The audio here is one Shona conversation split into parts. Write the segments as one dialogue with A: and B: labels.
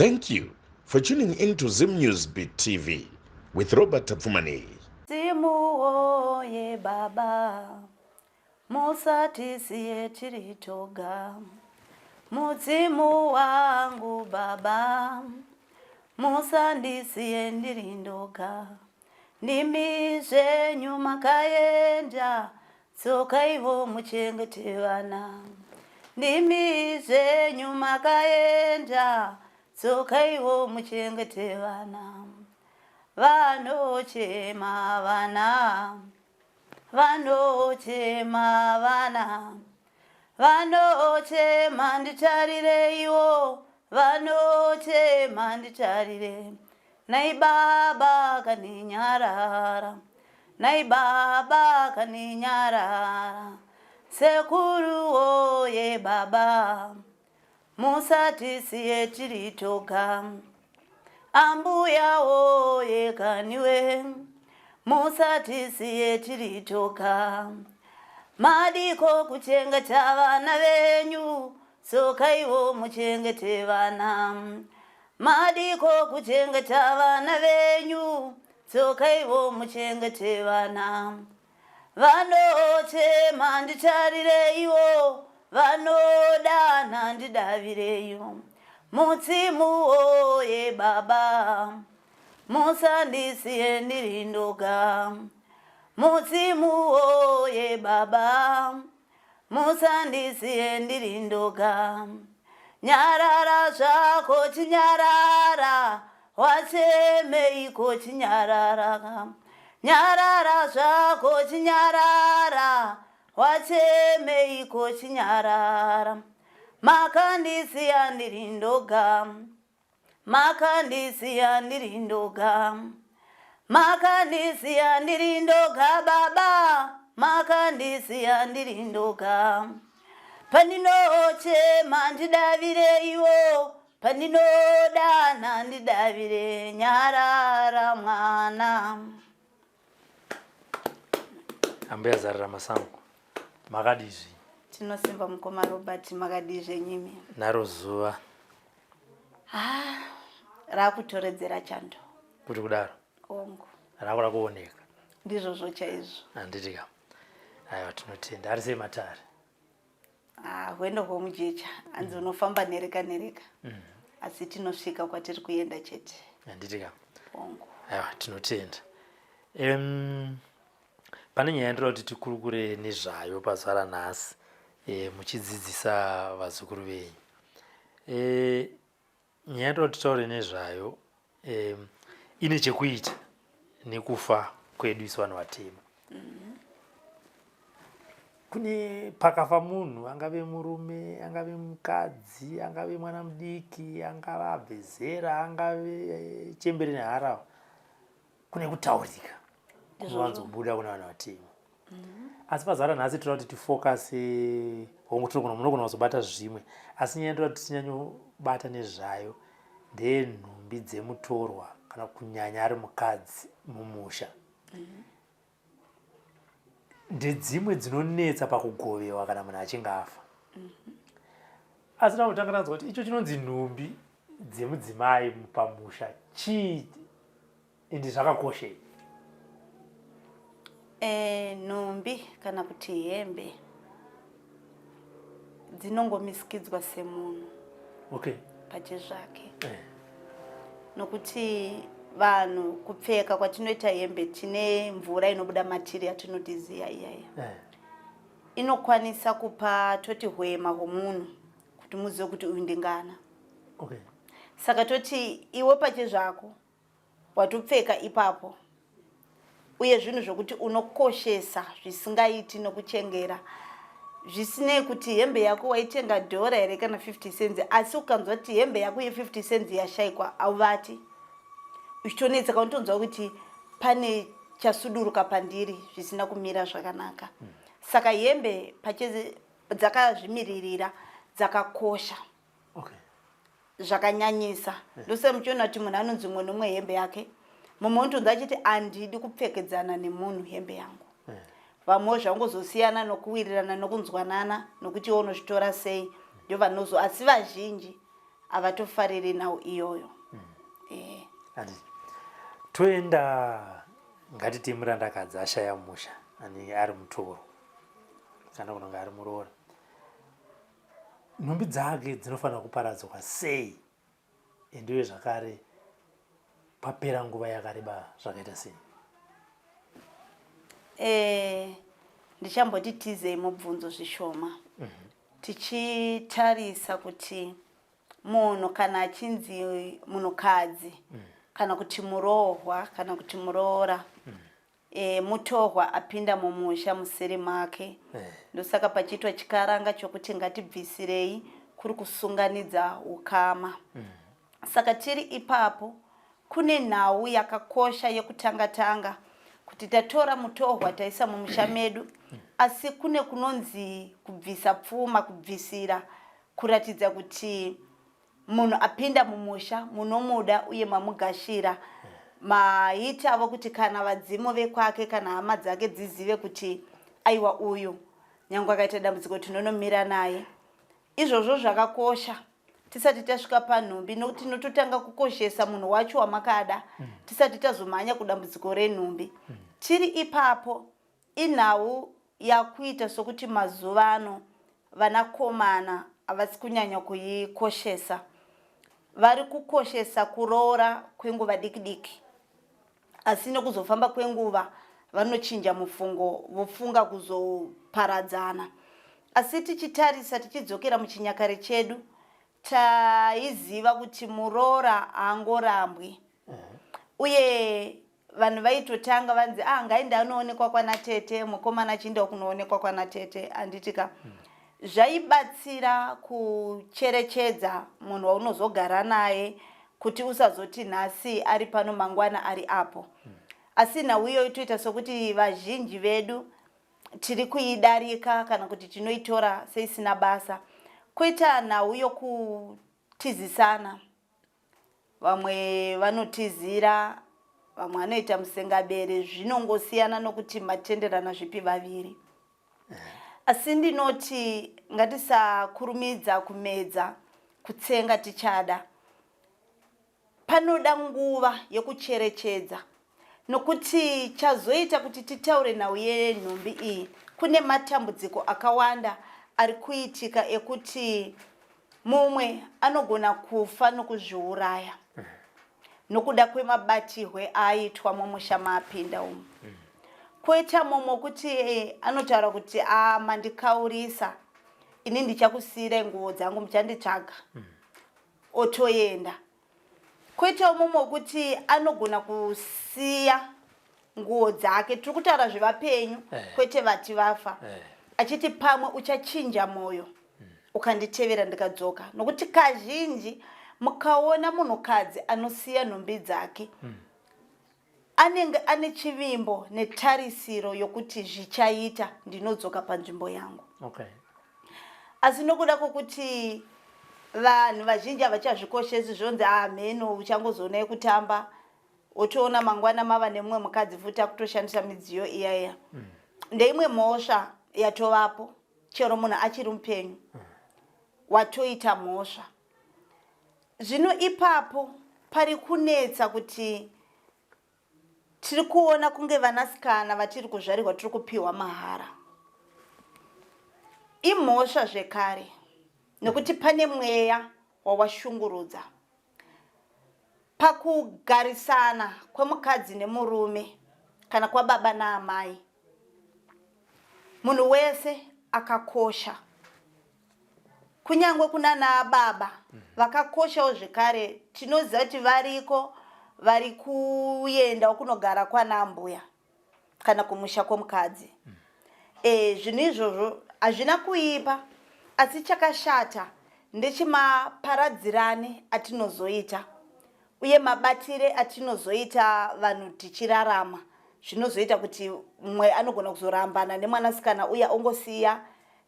A: Thank you for tuning in to Zim News Beat TV with Robert Tapfumaneyi.
B: Dzimu woye baba musatisiye tiri toga mudzimu wangu baba musandisiye ndiri ndoga ndimi zvenyu makaenda Dzokaivo muchengete vana. Ndimi zvenyu makaenda, dzokaivo muchengete vana. Vanochema vana, vanochema vana, vanochema nditarireiwo, vanochema nditarire. Nai baba kaninyarara, nai baba kaninyarara, sekuru woye baba, musatisiye tiri toga. Ambuya woye kaniwe, musatisiye tiri toga. Madiko kuchengeta vana venyu, tsokaiwo muchengete vana. Madiko kuchengeta vana venyu, dzokaiwo muchengete vana. Vanochema nditarireiwo, vanodana ndidavireiwo. Mudzimu woye baba, musandisiye ndiri ndoga. Mudzimu woye baba, Musandisiye ndiri ndoga. Nyarara zvako chinyarara, wachemeiko chinyarara. Nyarara zvako chinyarara, wachemeiko chinyarara. Makandisiya ndiri ndoga. Makandisiya ndiri ndoga. Makandisiya ndiri ndoga baba. Makandisiya ndiri ndoga. Pandinochema ndidavireiwo, pandinodana ndidavire nyarara mwana.
C: Ambuya Zarira Masango, makadii zvenyu?
B: Tinosimba mukoma Robert, makadii zvenyu imi?
C: Naro zuva.
B: Ah, rakutoredzera chando.
C: Kuti kudaro?
B: Hongu.
C: Rakuda kuoneka.
B: Ndizvozvo chaizvo.
C: Handiti ka. Aiwa tinotenda. Ari sei matare?
B: Ah, hwendo hwomujecha hanzi unofamba nereka nereka asi tinosvika kwatiri kuenda chete.
C: Handiti ka.
B: Hongu.
C: Aiwa tinotenda. Pane nyaya yandinoda kuti tikurukure nezvayo pazuva ranhasi e, muchidzidzisa vazukuru venyu. E, nyaya yandinoda kuti titaure nezvayo e, ine chekuita nekufa kwedu isu vanhu vatema. Kune pakafa munhu angave murume, angave mukadzi, angave mwana mudiki, angave abve zera, angave chembere neharahwa, kune kutaurika kunowanzobuda kuna vanhu vatema. Asi pazuva ranhasi toda kuti tifokase, hongu tinogona munogona kuzobata zvimwe, asi nyaya toda kuti tinyanyobata nezvayo ndeyenhumbi dzemutorwa kana kunyanya ari mukadzi mumusha. Ndedzimwe dzinonetsa pakugovewa kana munhu achinge afa. Asi ndakutanga tanzwa kuti icho chinonzi nhumbi dzemudzimai pamusha chii ende zvakakoshei?
B: E, nhumbi kana kuti hembe dzinongomisikidzwa semunhu
C: okay.
B: pachezvake eh. Nokuti vanhu kupfeka kwatinoita hembe tine mvura inobuda matiri yatinoti ziya iyaya eh. Inokwanisa kupa toti hwema hwomunhu kuti muzive kuti uyu ndingana
C: okay.
B: Saka toti iwe pachezvako watopfeka ipapo uye zvinhu zvokuti unokoshesa zvisingaiti nokuchengera zvisinei kuti hembe yako waitenga dhora here kana 50 cents asi ukanzwa kuti hembe yako ye50 cents yashaikwa auvati uchitonetseka unotonzwa kuti pane chasuduruka pandiri zvisina kumira zvakanaka. Saka hembe pache dzakazvimiririra dzakakosha
C: okay.
B: Zvakanyanyisa yeah. Ndosaka muchiona kuti munhu anonzi umwe nomwe hembe yake, mumwe unotonzi achiti andidi kupfekedzana nemunhu hembe yangu yeah. Vamwewo zvangozosiyana nokuwirirana nokunzwanana nokuti iwe unozvitora sei ndovanozo, asi vazhinji Havatofariri nhau iyoyo. Eh.
C: Handiti toenda, ngatiti murandakadzi ashaya musha, anenge ari mutoro kana kunonge ari muroora, nhumbi dzake dzinofanira kuparadzwa sei? Endiwe zvakare papera nguva yakareba zvakaita sei?
B: Ndichamboti tizei mubvunzo zvishoma. Tichitarisa kuti munhu kana achinzi munhukadzi kana kuti murohwa kana kuti muroora, mutohwa apinda mumusha musiri make. Ndosaka pachiitwa chikaranga chokuti ngatibvisirei, kuri kusunganidza ukama. Saka tiri ipapo, kune nhau yakakosha yekutanga tanga kuti tatora mutohwa taisa mumusha medu, asi kune kunonzi kubvisa pfuma, kubvisira, kuratidza kuti munhu apinda mumusha munomuda uye mamugashira, maitavo kuti kana vadzimu vekwake kana hama dzake dzizive kuti aiwa, uyu nyange akaita dambudziko tinonomira naye. Izvozvo zvakakosha tisati tasvika panhumbi, nokuti tinototanga kukoshesa munhu wacho wamakada tisati tazomhanya kudambudziko renhumbi. Tiri ipapo, inhau yakuita sokuti mazuva ano vanakomana havasi kunyanya kuikoshesa. Vari kukoshesa kuroora kwenguva diki diki, asi nekuzofamba kwenguva vanochinja mufungo, vofunga kuzoparadzana. Asi tichitarisa, tichidzokera muchinyakare chedu, taiziva kuti muroora haangorambwi, uye vanhu vaitotanga vanzi, ah, ngaende anoonekwa kwana tete, mukomana achiendawo kunoonekwa kwana tete, handitika? Zvaibatsira kucherechedza munhu waunozogara naye, kuti usazoti nhasi ari pano, mangwana ari apo. Asi nhau iyoyo toita sokuti vazhinji vedu tiri kuidarika kana kuti tinoitora seisina basa. Koita nhau yokutizisana, vamwe vanotizira, vamwe vanoita musengabere, zvinongosiyana nokuti matenderana zvipi vaviri. Asi ndinoti ngatisakurumidza kumedza kutsenga tichada. Panoda nguva yekucherechedza, nokuti chazoita kuti titaure nhau yenhumbi iyi, kune matambudziko akawanda ari kuitika ekuti mumwe anogona kufa nokuzviuraya nokuda kwemabatirwe aaitwa mumusha maapinda umu. Koita mumwe wekuti anotaura kuti, a, mandikaurisa ini, ndichakusiyirai nguvo dzangu, muchanditsvaga, otoenda. Koitawo mumwe wekuti anogona kusiya nguo dzake, tiri kutaura zvevapenyu, kwete vati vafa, achiti pamwe uchachinja mwoyo ukanditevera ndikadzoka. Nokuti kazhinji mukaona munhukadzi anosiya nhumbi dzake, anenge ane chivimbo netarisiro yokuti zvichaita, ndinodzoka panzvimbo yangu. Asi nokuda kwokuti vanhu vazhinji havachazvikoshesi, zvonzi, ah, mheno, uchangozoona yekutamba, wotoona mangwana mava nemumwe mukadzi futi akutoshandisa midziyo iya iya. Ndeimwe mhosva yatovapo. Chero munhu achiri mupenyu, watoita mhosva. Zvino ipapo pari kunetsa kuti tiri kuona kunge vanasikana vatiri kuzvarirwa tiri kupiwa mahara. Imhosva zvekare, nekuti pane mweya wawashungurudza pakugarisana kwemukadzi nemurume kana kwababa naamai. Munhu wese akakosha, kunyange kunana baba vakakoshawo zvekare. Tinoziva kuti variko vari kuendawo kunogara kwana mbuya kana kumusha kwomukadzi. Zvinhu izvozvo hazvina kuipa, asi chakashata ndechemaparadzirane atinozoita uye mabatire atinozoita vanhu tichirarama, zvinozoita kuti mumwe anogona kuzorambana nemwanasikana uya, ongosiya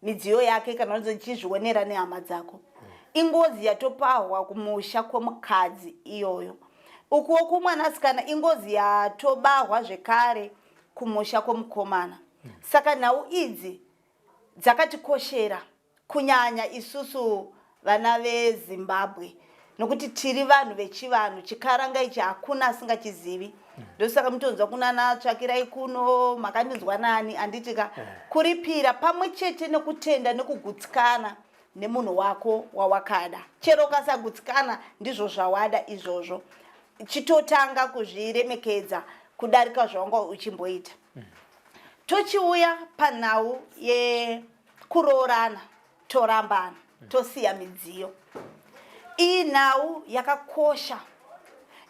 B: midziyo yake kana unozochizvionera nehama dzako. Ingozi yatopahwa kumusha kwomukadzi iyoyo. Ukuwo kumwanasikana ingozi yatobahwa zvekare kumusha kwomukomana. Saka nhau idzi dzakatikoshera, kunyanya isusu vana veZimbabwe. Nokuti tiri vanhu vechivanhu, chikaranga ichi hakuna asingachizivi. Ndosaka mutonzwa kunana tsvakirai kuno, makandinzwa nani, handiti ka? Kuripira pamwe chete nekutenda nekugutsikana nemunhu wako wawakada. Chero ukasagutsikana, ndizvo zvawada izvozvo. Chitotanga kuzviremekedza kudarika zvawanga uchimboita. Tochiuya panhau yekuroorana, torambana, tosiya midziyo. Iyi nhau yakakosha,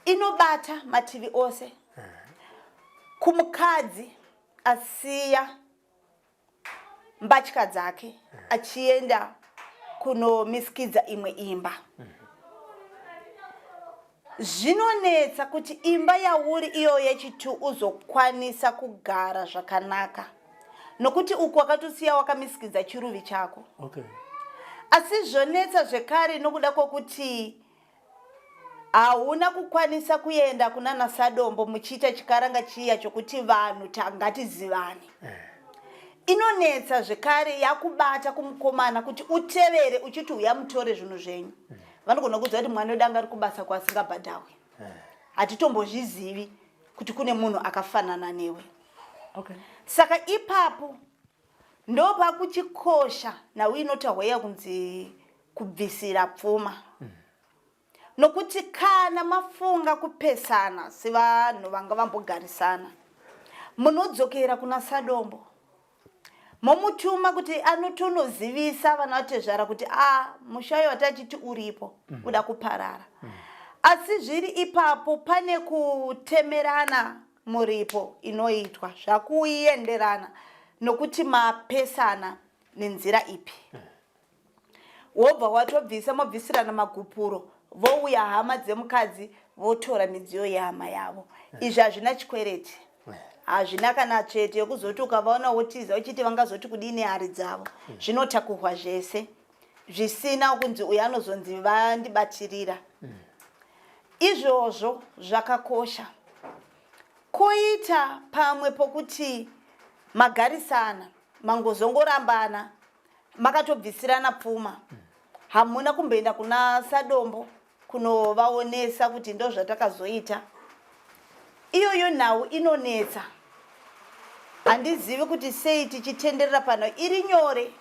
B: inobata mativi ose. Kumukadzi asiya mbatya dzake achienda kunomisikidza imwe imba, zvinonetsa kuti imba yauri iyo yechitu uzokwanisa kugara zvakanaka, nokuti uku wakatosiya wakamisikidza chiruvi chako. Asi zvonetsa zvekare nokuda kwokuti hauna kukwanisa kuenda kunana sadombo muchiita chikaranga chiya chokuti vanhu ngatizivane. Inonetsa zvekare yakubata kumukomana kuti utevere uchiti uya mutore zvinhu zvenyu. Vanogona kuudza kuti mwana wedu anga ari kubasa kwasingabhadhawi, hatitombozvizivi kuti kune munhu akafanana newe. Saka ipapo ndopakuchikosha nhau inotaurwa kunzi kubvisira pfuma. Nokuti kana mafunga kupesana sevanhu vanga vambogarisana, munodzokera kuna sadombo, momutuma kuti anotonozivisa vana vatezvara kuti a musha uyo watachiti uripo uda kuparara. Asi zviri ipapo pane kutemerana muripo inoitwa zvakuenderana nokuti mapesana nenzira ipi. Wobva watobvisa, mobvisirana magupuro, vouya hama dzemukadzi votora midziyo yehama yavo. Izvi hazvina chikwereti, hazvina kana tsvete yekuzoti ukavaona wotiza uchiti vangazoti kudini hari dzavo. Zvinotakurwa zvese zvisina kunzi uyu anozonzi vandibatirira. Izvozvo zvakakosha. Koita pamwe pokuti magarisana, mangozongorambana, makatobvisirana pfuma, hamuna kumboenda kuna sadombo kunovaonesa kuti ndo zvatakazoita. Iyoyo nhau inonetsa. Handizivi kuti sei tichitenderera pano. Iri nyore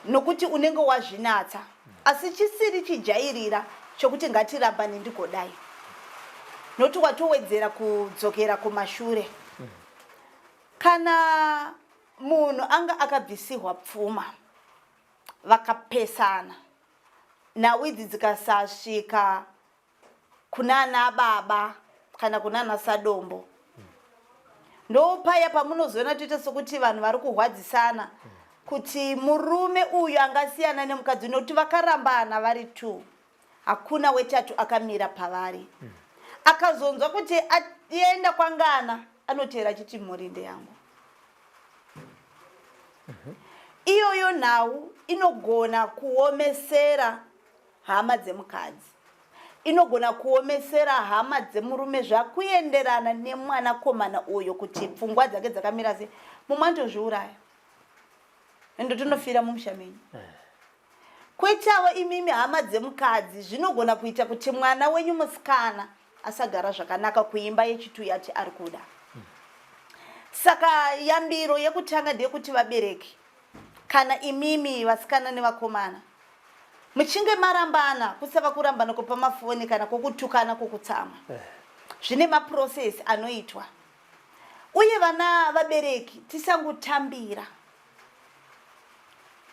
B: nokuti unenge wazvinatsa, asi chisiri chijairira chokuti ngatirambane ndigodai, nokuti watowedzera kudzokera kumashure. Kana munhu anga akabvisirwa pfuma, vakapesana, nhau idzi dzikasasvika kunana baba kana kunana sadombo, ndopaya pamunozoona toita sokuti vanhu vari kurwadzisana kuti murume uyu angasiyana nemukadzi, nokuti vakarambana vari two, hakuna wetatu akamira pavari. Akazonzwa kuti aenda kwangana, anoteera achiti mhuri ndeyangu. Iyoyo nhau inogona kuomesera hama dzemukadzi, inogona kuomesera hama dzemurume, zvakuenderana nemwanakomana uyo kuti pfungwa dzake dzakamira sei. Mumwe anotozviuraya, ende tonofira mumusha menyu. Kwoitawo imimi hama dzemukadzi, zvinogona kuita kuti mwana wenyu musikana asagara zvakanaka kuimba yechitu yati ari kuda. Saka yambiro yekutanga ndeyekuti vabereki, kana imimi vasikana nevakomana muchinge marambana, kusava kurambana kwepamafoni kana kwokutukana kwokutsamwa, zvine maprocess anoitwa. Uye vana vabereki tisangotambira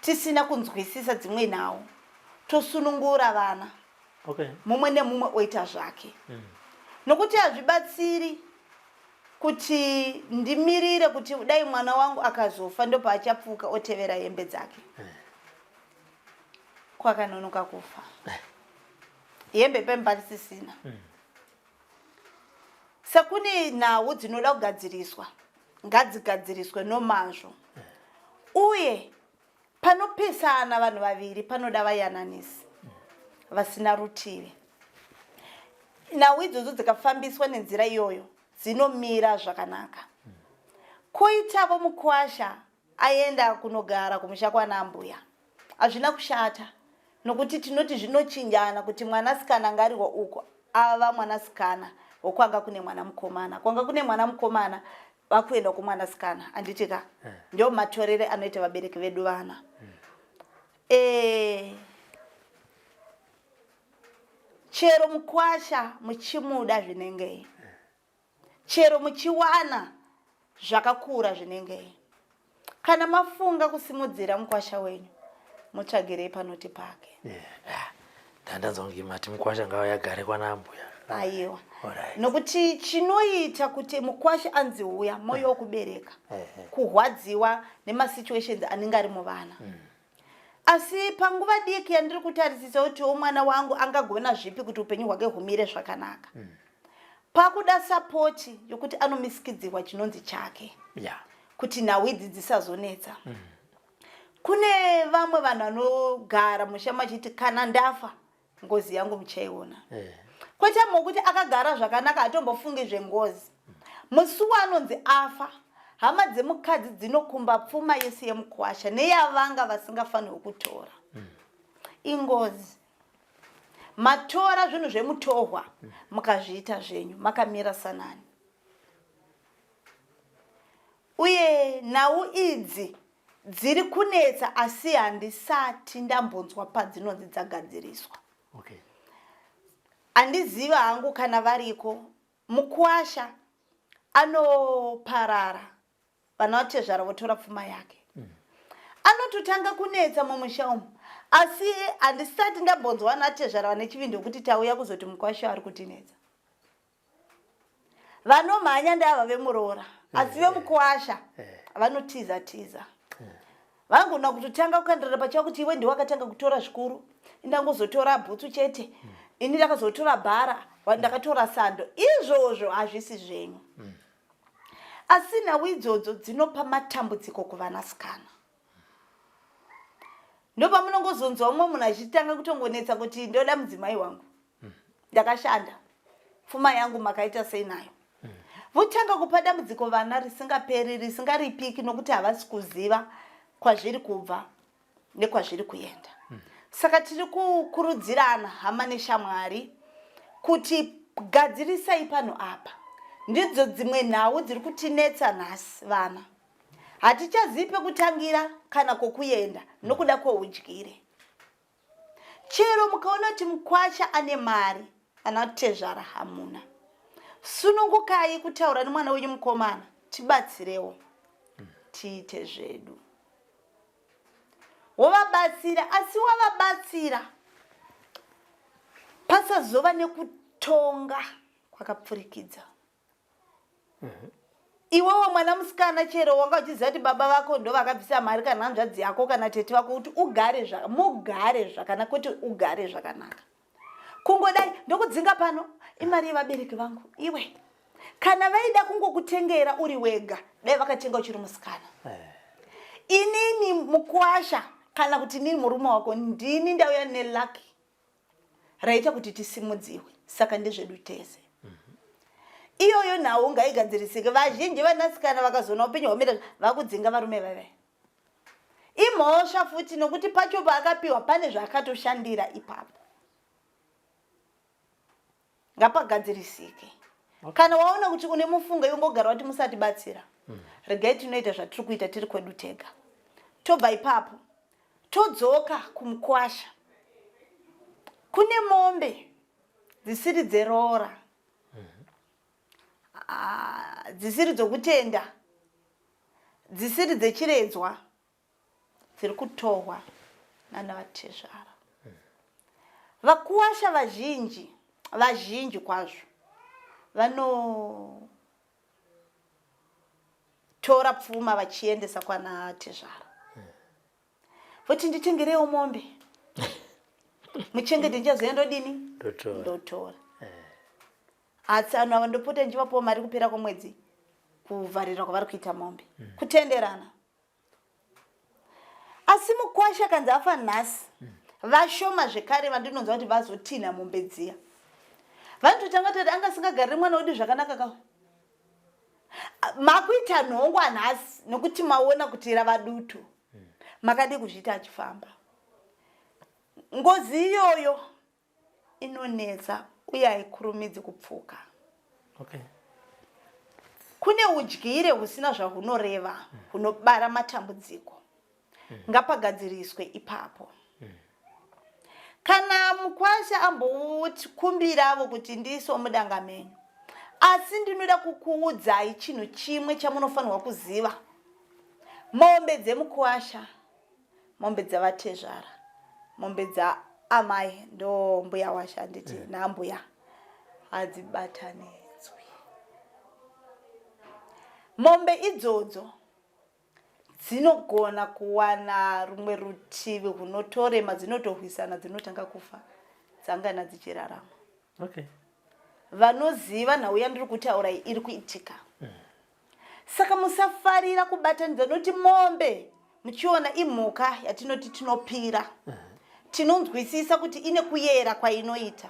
B: tisina kunzwisisa dzimwe nhau, tosunungura vana, mumwe nemumwe oita zvake. Nokuti hazvibatsiri kuti ndimirire kuti dai mwana wangu akazofa ndopaachapfuka otevera hembe dzake. Kwakanonoka kufa, hembe pemba risisina. Sekune nhau dzinoda kugadziriswa, ngadzigadziriswe nomazvo. Uye panopesana vanhu vaviri panoda vayananisi vasina rutivi. Nhau idzodzo dzikafambiswa nenzira iyoyo dzinomira zvakanaka. Koitavo mukwasha aenda kunogara kumusha kwana ambuya, hazvina kushata. Nokuti tinoti zvinochinjana kuti mwanasikana anga ariwo uko ava mwanasikana wokwanga kune mwana mukomana, kwanga kune mwana mukomana vakuenda kumwanasikana, handiti ka? Ndio matorere anoita vabereki vedu vana. Chero mukwasha muchimuda zvinengei, chero muchiwana zvakakura zvinengei, kana mafunga kusimudzira mukwasha wenyu, mutsvagirei panoti pake.
C: Ndandanzwa kunge mati mukwasha ngauye agare kwana ambuya.
B: Aiwa, nokuti chinoita kuti mukwasha anzi uya moyo wokubereka, kurwadziwa nemasituations anenge ari muvana. Asi panguva diki yandiri kutarisisa kutiwo mwana wangu angagona zvipi kuti upenyu hwake humire zvakanaka, pakuda sapoti yokuti anomisikidzirwa chinonzi chake, kuti nhau idzi dzisazonetsa. Kune vamwe vanhu vanogara musha machiti kana ndafa ngozi yangu muchaiona. Kwete mokuti akagara zvakanaka hatombofungi zvengozi. Musi waanonzi afa, hama dzemukadzi dzinokumba pfuma yese yemukwasha neyavanga vasingafanirwi kutora. Ingozi. Matora zvinhu zvemutohwa mukazviita zvenyu makamira sanani. Uye nhau idzi dziri kunetsa asi handisati ndambonzwa padzinonzi dzagadziriswa. Handiziva hangu kana variko. Mukwasha anoparara, vana vatezvara votora pfuma yake. Anototanga kunetsa mumusha umu, asi handisati ndambonzwa vana tezvara vane chivindi wekuti tauya kuzoti mukwasha ari kutinetsa. Vanomhanya ndava vemuroora, asi vemukwasha vanotiza tiza. Vangona kutotanga kukandirana pachavo kuti iwe ndiwe wakatanga kutora zvikuru, indangozotora bhutsu chete, ini ndakazotora bhara, ndakatora sando. Izvozvo hazvisi zvenyu. Asi nhau idzodzo dzinopa matambudziko kuvanasikana. Ndopamunongozonzwa umwe munhu achitanga kutongonetsa kuti ndoda mudzimai wangu, ndakashanda, pfuma yangu makaita sei nayo? Votanga kupa dambudziko vana risingaperi, risingaripiki, nokuti havasi kuziva kwazviri kubva nekwazviri kuenda. Saka tiri kukurudzirana hama neshamwari kuti gadzirisai pano apa. Ndidzo dzimwe nhau dziri kutinetsa nhasi vana. Hatichazivi pekutangira kana kwokuenda nokuda kwoudyire. Chero mukaona kuti mukwasha ane mari, ana tezvara hamuna. Sunungukai kutaura nemwana wenyu mukomana, tibatsirewo tiite zvedu. Wovabatsira, asi wavabatsira pasazova nekutonga kwakapfurikidza. Iwewe mwana musikana, chero wanga uchiziva kuti baba vako ndo vakabvisa mari kana hanzvadzi yako kana tete vako, kuti ugare mugare zvakanaka, kuti ugare zvakanaka, kungodai ndokudzinga pano imari yevabereki vangu. Iwe kana vaida kungokutengera uri wega, dai vakatenga uchiri musikana. Inini mukwasha kana kuti inini murume wako, ndini ndauya nelucky raita kuti tisimudziwe, saka ndezvedu tese. Iyoyo nhau ngaigadzirisike. Vazhinji vanasikana vakazoona upenyu hwamira, vakudzinga varume vave. Imhosva futi, nokuti pacho paakapiwa pane zvaakatoshandira ipapo. Ngapagadzirisike. Kana waona kuti une mufungo, iwe ngogara wati musatibatsira, regai tinoita zvatiri kuita tiri kwedu tega. Tobva ipapo todzoka kumukwasha. Kune mombe dzisiri dzeroora, dzisiri dzokutenda, dzisiri dzechiredzwa, dziri kutohwa nana vatezvara. Vakuwasha vazhinji vazhinji kwazvo vanotora pfuma vachiendesa kwana tezvara, voti nditengerewo mombe muchengete, ndichazoya ndodini, ndotora. Asi anhu ava ndopota ndichivapawo mari kupera kwemwedzi kuvharira kwavari kuita mombe. Kutenderana. Asi mukwasha kanzi afa nhasi, vashoma zvekare vandinonzwa kuti vazotinha mombe dziya. Vanototanga toti anga asingagariri mwana wedu zvakanaka ka. Makuita nhongwa nhasi nokuti maona kuti rava dutu. Makadii kuzviita achifamba? Ngozi iyoyo inonetsa uye haikurumidzi kupfuka.
C: Okay.
B: Kune udyire husina zvahunoreva hunobara matambudziko. Ngapagadziriswe ipapo. Kana mukwasha ambotikumbiravo kuti ndiisewo mudanga menyu, asi ndinoda kukuudzai chinhu chimwe chamunofanirwa kuziva. Mombe dzemukwasha, mombe dzavatezvara, mombe dzaamai ndo mbuya washa handiti naambuya hadzibatanidzwi. Mombe idzodzo dzinogona kuwana rumwe rutivi rwunotorema dzinotohwisana dzinotanga kufa dzangana dzichirarama.
C: Okay.
B: Vanoziva nhau yandiri kutaura iyi iri kuitika. Saka musafarira kubatanidza noti mombe muchiona imhuka yatinoti tinopira. Tinonzwisisa kuti ine kuyera kwainoita.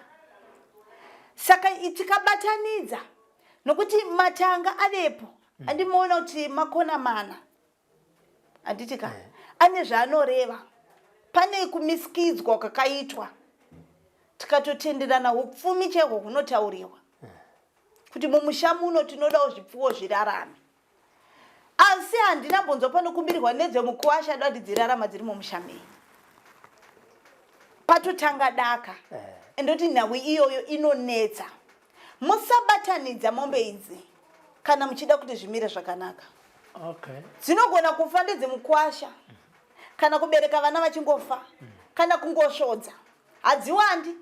B: Saka tikabatanidza nokuti matanga avepo andimuona kuti makona mana handiti ka ane zvaanoreva. Pane kumisikidzwa kwakaitwa tikatotenderana upfumi chaihwo hunotauriwa kuti mumusha muno tinodawo zvipfuwo zvirarame. Asi handina mbonzwa panokumbirirwa nedzemukuwasha ada kuti dzirarama dziri mumusha menyu. Patotanga daka. Ndoti nhau iyoyo inonetsa. Musabatanidza mombe idzi kana muchida kuti zvimire zvakanaka.
C: Okay.
B: Dzinogona kufa ndedzemukwasha kana kubereka vana vachingofa kana kungosvodza. Hadziwandi.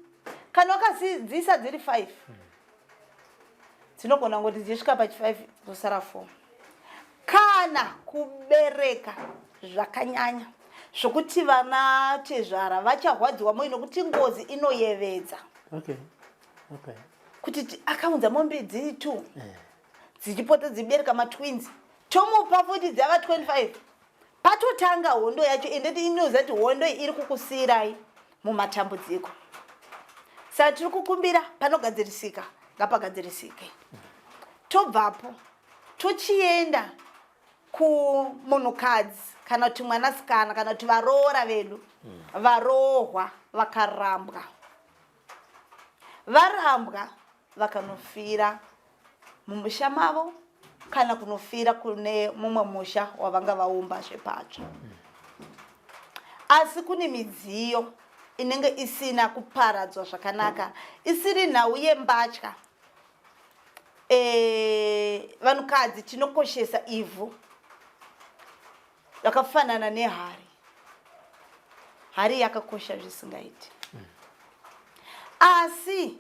B: Kana wakadziisa dziri 5 dzinogona kungoti dzisvika pachi 5 dzosara 4. Kana kubereka zvakanyanya zvokuti vana tezvara vacharwadziwa moyo nokuti ngozi inoyevedza.
C: Okay. Okay.
B: Kuti akaunza mombe dziri 2 dzichipota dzibereka matwins tomupa futi dzava 25 patotanga hondo yacho ende inoziva kuti hondo iyi iri kukusiyirai mumatambudziko. Saka tiri kukumbira panogadzirisika ngapagadzirisike. Tobvapo tochienda kumunhukadzi kana kuti mwanasikana kana kuti varoora vedu varohwa vakarambwa. Varambwa vakanofira mumusha mavo kana kunofira kune mumwe musha wavanga vaumba zvepatsva. Asi kune midziyo inenge isina kuparadzwa zvakanaka, isiri nhau yembatya. Vanhukadzi tinokoshesa ivhu rakafanana nehari. Hari yakakosha zvisingaiti. Asi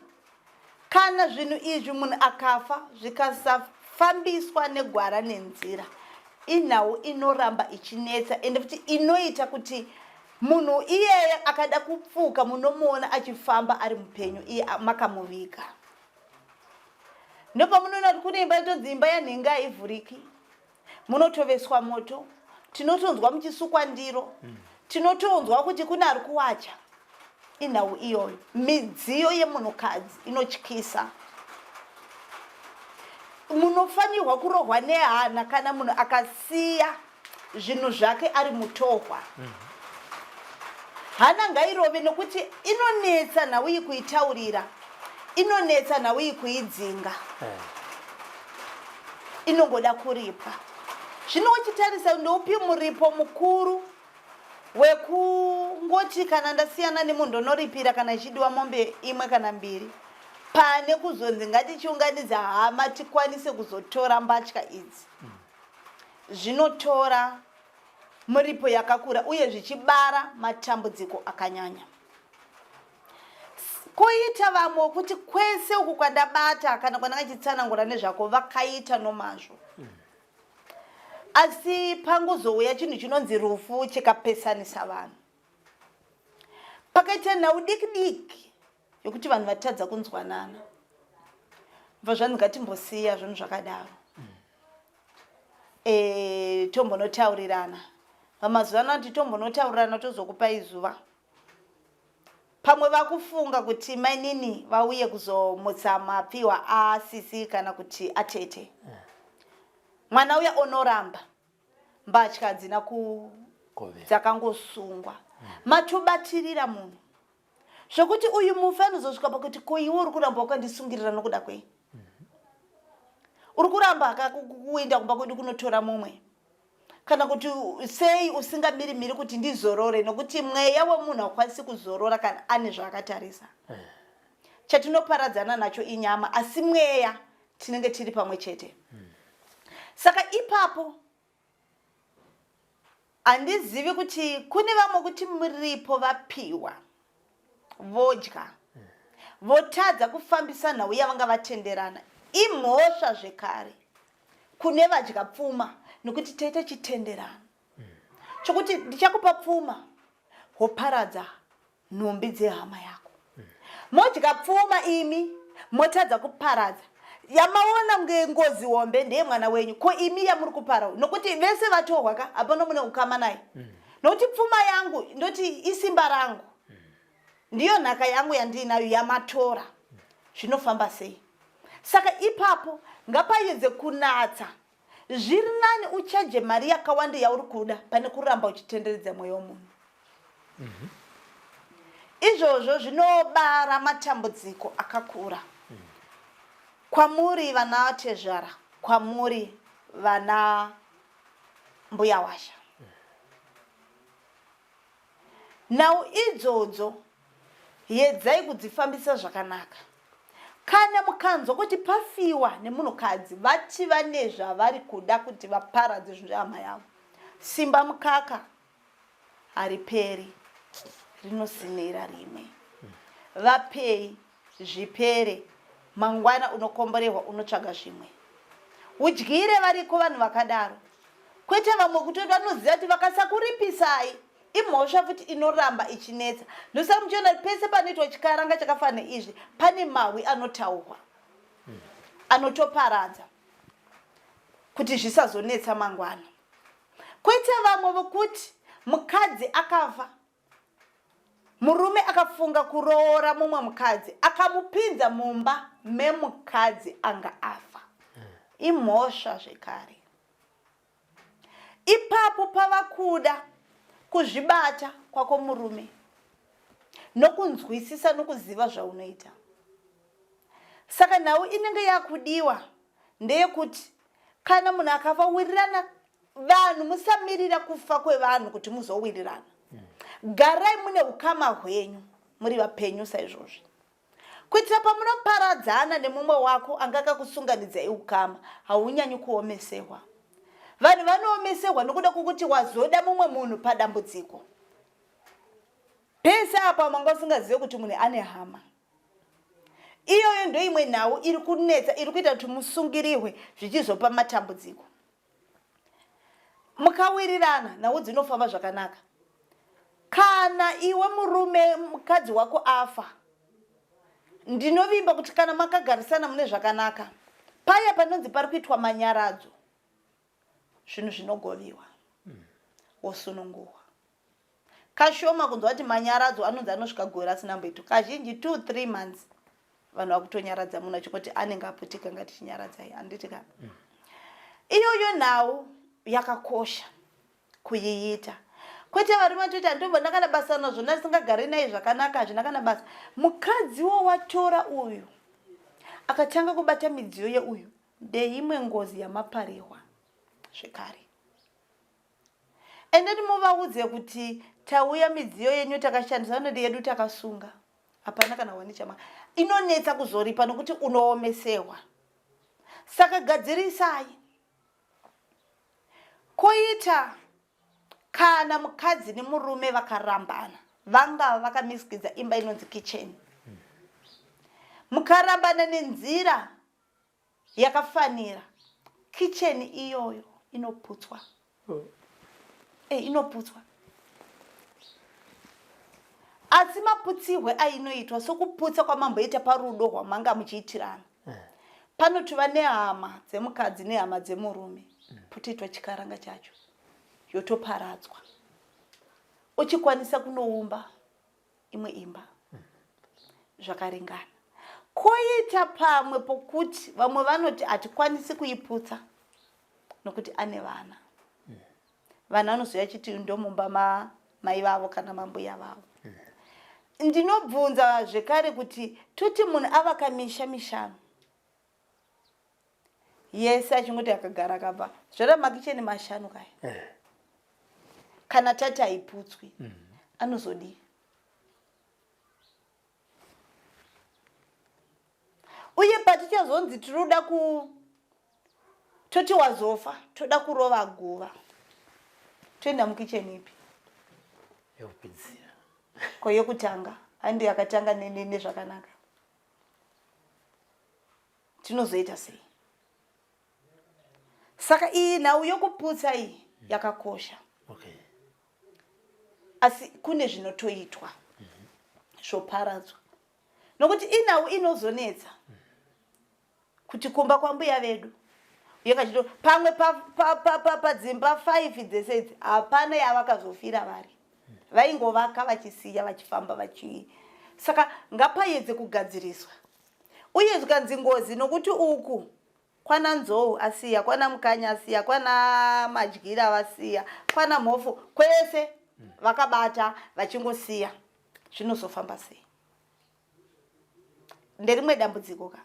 B: kana zvinhu izvi munhu akafa zvikasafambiswa negwara nenzira, inhau inoramba ichinetsa ende futi inoita kuti munhu iyeye akada kupfuka munomuona achifamba ari mupenyu iye makamuviga. Ndopamunoona kuti kune imba inotonzi imba yanhingi haivhuriki. Munotoveswa moto, tinotonzwa muchisukwa ndiro, tinotonzwa kuti kune ari kuwacha. Inhau iyoyo. Midziyo yemunhukadzi inotyisa. Munofanirwa kurohwa nehana kana munhu akasiya zvinhu zvake ari mutohwa. Hana ngairove nokuti inonetsa nhau iyi kuitaurira, inonetsa nhau iyi kuidzinga. Inongoda kuripwa. Zvino uchitarisa ndoupi muripo mukuru wekungoti kana ndasiyana nemunhu ndonoripira kana ichidiwa mombe imwe kana mbiri, pane kuzonzi ngatichiunganidza hama tikwanise kuzotora mbatya idzi. Zvinotora muripo yakakura uye zvichibara matambudziko akanyanya. Koita vamwe wekuti kwese uku kwandabata kana kwandanga chitsanangura nezvako vakaita nomazvo. Asi pangozouya chinhu chinonzi rufu chikapesanisa vanhu. Pakaita nhau diki diki yokuti vanhu vatadza kunzwanana. Bva zvanzi ngatimbosiya zvinhu zvakadaro. Tombonotaurirana. Pamazuva ano ati tombonotaurirana tozokupai zuva. Pamwe vakufunga kuti mainini vauye kuzomutsa mapfihwa asisi kana kuti atete. Mwana uya onoramba. Mbatya hadzina ku
C: Kovera.
B: dzakangosungwa. Matobatirira munhu. Zvokuti uyu mufi anozosvika pakuti ko iwe uri kuramba wakandisungirira nokuda kwei? Uri kuramba kuenda kumba kwedu kunotora mumwe kana kuti sei usingamiri miri kuti ndizorore nokuti mweya wemunhu haukwanisi kuzorora kana ane zvaakatarisa. Chatinoparadzana nacho inyama asi mweya tinenge tiri pamwe chete. Saka ipapo handizivi kuti kune vamwe kuti muripo vapiwa vodya votadza kufambisa nhau yavanga vatenderana imhosva zvekare kune vadya pfuma nokuti taita chitenderano chokuti ndichakupa pfuma woparadza nhumbi dzehama yako. Modya pfuma imi motadza kuparadza yamaona kunge ngozi hombe ndeye mwana wenyu ko imi yamuri kupara nokuti vese vatohwa ka hapana mune ukama naye nokuti pfuma yangu ndoti isimba rangu ndiyo nhaka yangu yandiinayo yamatora zvinofamba sei saka ipapo ngapayedze kunatsa Zviri nani uchaje mari yakawanda yauri kuda pane kuramba uchitenderedza mweya womunhu. Mm -hmm. Izvozvo zvinobara matambudziko akakura. Mm. Kwamuri vana tezvara, kwamuri vana mbuya washa. Mm. Nhau idzodzo yedzai kudzifambisa zvakanaka. Kana mukanzwa kuti pafiwa nemunhukadzi vati vane zvavari kuda kuti vaparadze zvinhu zvehama yavo, simba mukaka hariperi rinosinira rimwe. Vapei zvipere mangwana unokomborehwa unotsvaga zvimwe. Udyire variko vanhu vakadaro kwete vamwe kutoti vanoziva kuti vakasakuripisai imhosva futi inoramba ichinetsa ndosaka muchiona pese panoitwa chikaranga chakafanana neizvi pane mahwi anotaurwa anotoparadza kuti zvisazonetsa mangwana kwete vamwe vokuti mukadzi akafa Murume akafunga kuroora mumwe mukadzi akamupinza mumba memukadzi anga afa. Imhosva zvekare. Ipapo pava kuda kuzvibata kwako murume nokunzwisisa nokuziva zvaunoita. Saka nhau inenge yakudiwa ndeyekuti kana munhu akafa wirirana Vanhu musamirira kufa kwevanhu kuti muzowirirana. Garai mune ukama hwenyu muri vapenyu saizvozvi. Kuitira pamunoparadzana nemumwe wako anga akakusunganidzai ukama, haunyanyi kuomesehwa. Vanhu vanoomesehwa nokuda kwokuti wazoda mumwe munhu padambudziko. Pese apa manga usingazive kuti munhu ane hama. Iyoyo ndoimwe nhau iri kunetsa iri kuita kuti musungirirwe zvichizopa matambudziko. Mukawirirana nhau dzinofamba zvakanaka. Kana iwe murume mukadzi wako afa, ndinovimba kuti kana makagarisana mune zvakanaka, paya panonzi pari kuitwa manyaradzo, zvinhu zvinogoviwa, wosunungurwa. Kashoma kunzwa kuti manyaradzo anonzi anosvika gore asina mboitwa. Kazhinji 2 3 months vanhu vakutonyaradza munhu achingoti anenge aputika ngatichinyaradzai handiti ka. Iyoyo nhau yakakosha kuiita. Kwete varume vatoti handimbona kana basa nazvo ndisingagari naye zvakanaka hazvina kana basa. Mukadzi wawatora uyu akatanga kubata midziyo yeuyu ndeimwe ngozi yamaparihwa zvekare. Endeni muvaudze kuti tauya midziyo yenyu takashandisa vanoti yedu takasunga hapana kana wani chama inonetsa kuzoripa nokuti unoomesehwa saka gadzirisai koita kana mukadzi nemurume vakarambana vangava vakamisikidza imba inonzi kitchen mukarambana nenzira yakafanira kitchen iyoyo inoputswa oh. E, inoputswa asi maputsihwe ainoitwa sokuputsa kwamamboita parudo rwamanga muchiitirana eh. panotova nehama dzemukadzi nehama dzemurume mm. potoitwa chikaranga chacho yotoparadzwa uchikwanisa kunoumba imwe imba zvakaringana koita pamwe pokuti vamwe vanoti hatikwanisi kuiputsa nokuti ane vana vana vanozouya chiti ndomumba mamai vavo kana mambuya vavo. Ndinobvunza zvekare kuti toti munhu avaka misha mishanu yese achingoti akagara akabva zvada makicheni mashanu kaya eh. Kana tati haiputswi mm. Anozodii? Uye patichazonzi tinoda ku toti wazofa toda kurova guva, toenda mukicheni ipi?
C: Yekupedzisira.
B: Ko yekutanga handi yakatanga nezvakanaka, tinozoita sei? Saka iyi nhau yokuputsa iyi yakakosha.
C: Okay.
B: Asi kune zvinotoitwa zvoparadzwa nokuti inhau inozonetsa kuti kumba kwambuya vedu uye kachito pamwe padzimba 5 dzese idzi hapana yavakazofira vari vaingovaka vachisiya vachifamba vachii. Saka ngapayedze kugadziriswa uye zvikanzi ngozi nokuti uku kwana Nzou asiya, kwana Mukanya asiya, kwana Madyira vasiya, kwana Mhofu kwese vakabata vachingosiya, zvinozofamba sei? Nderimwe dambudziko ka.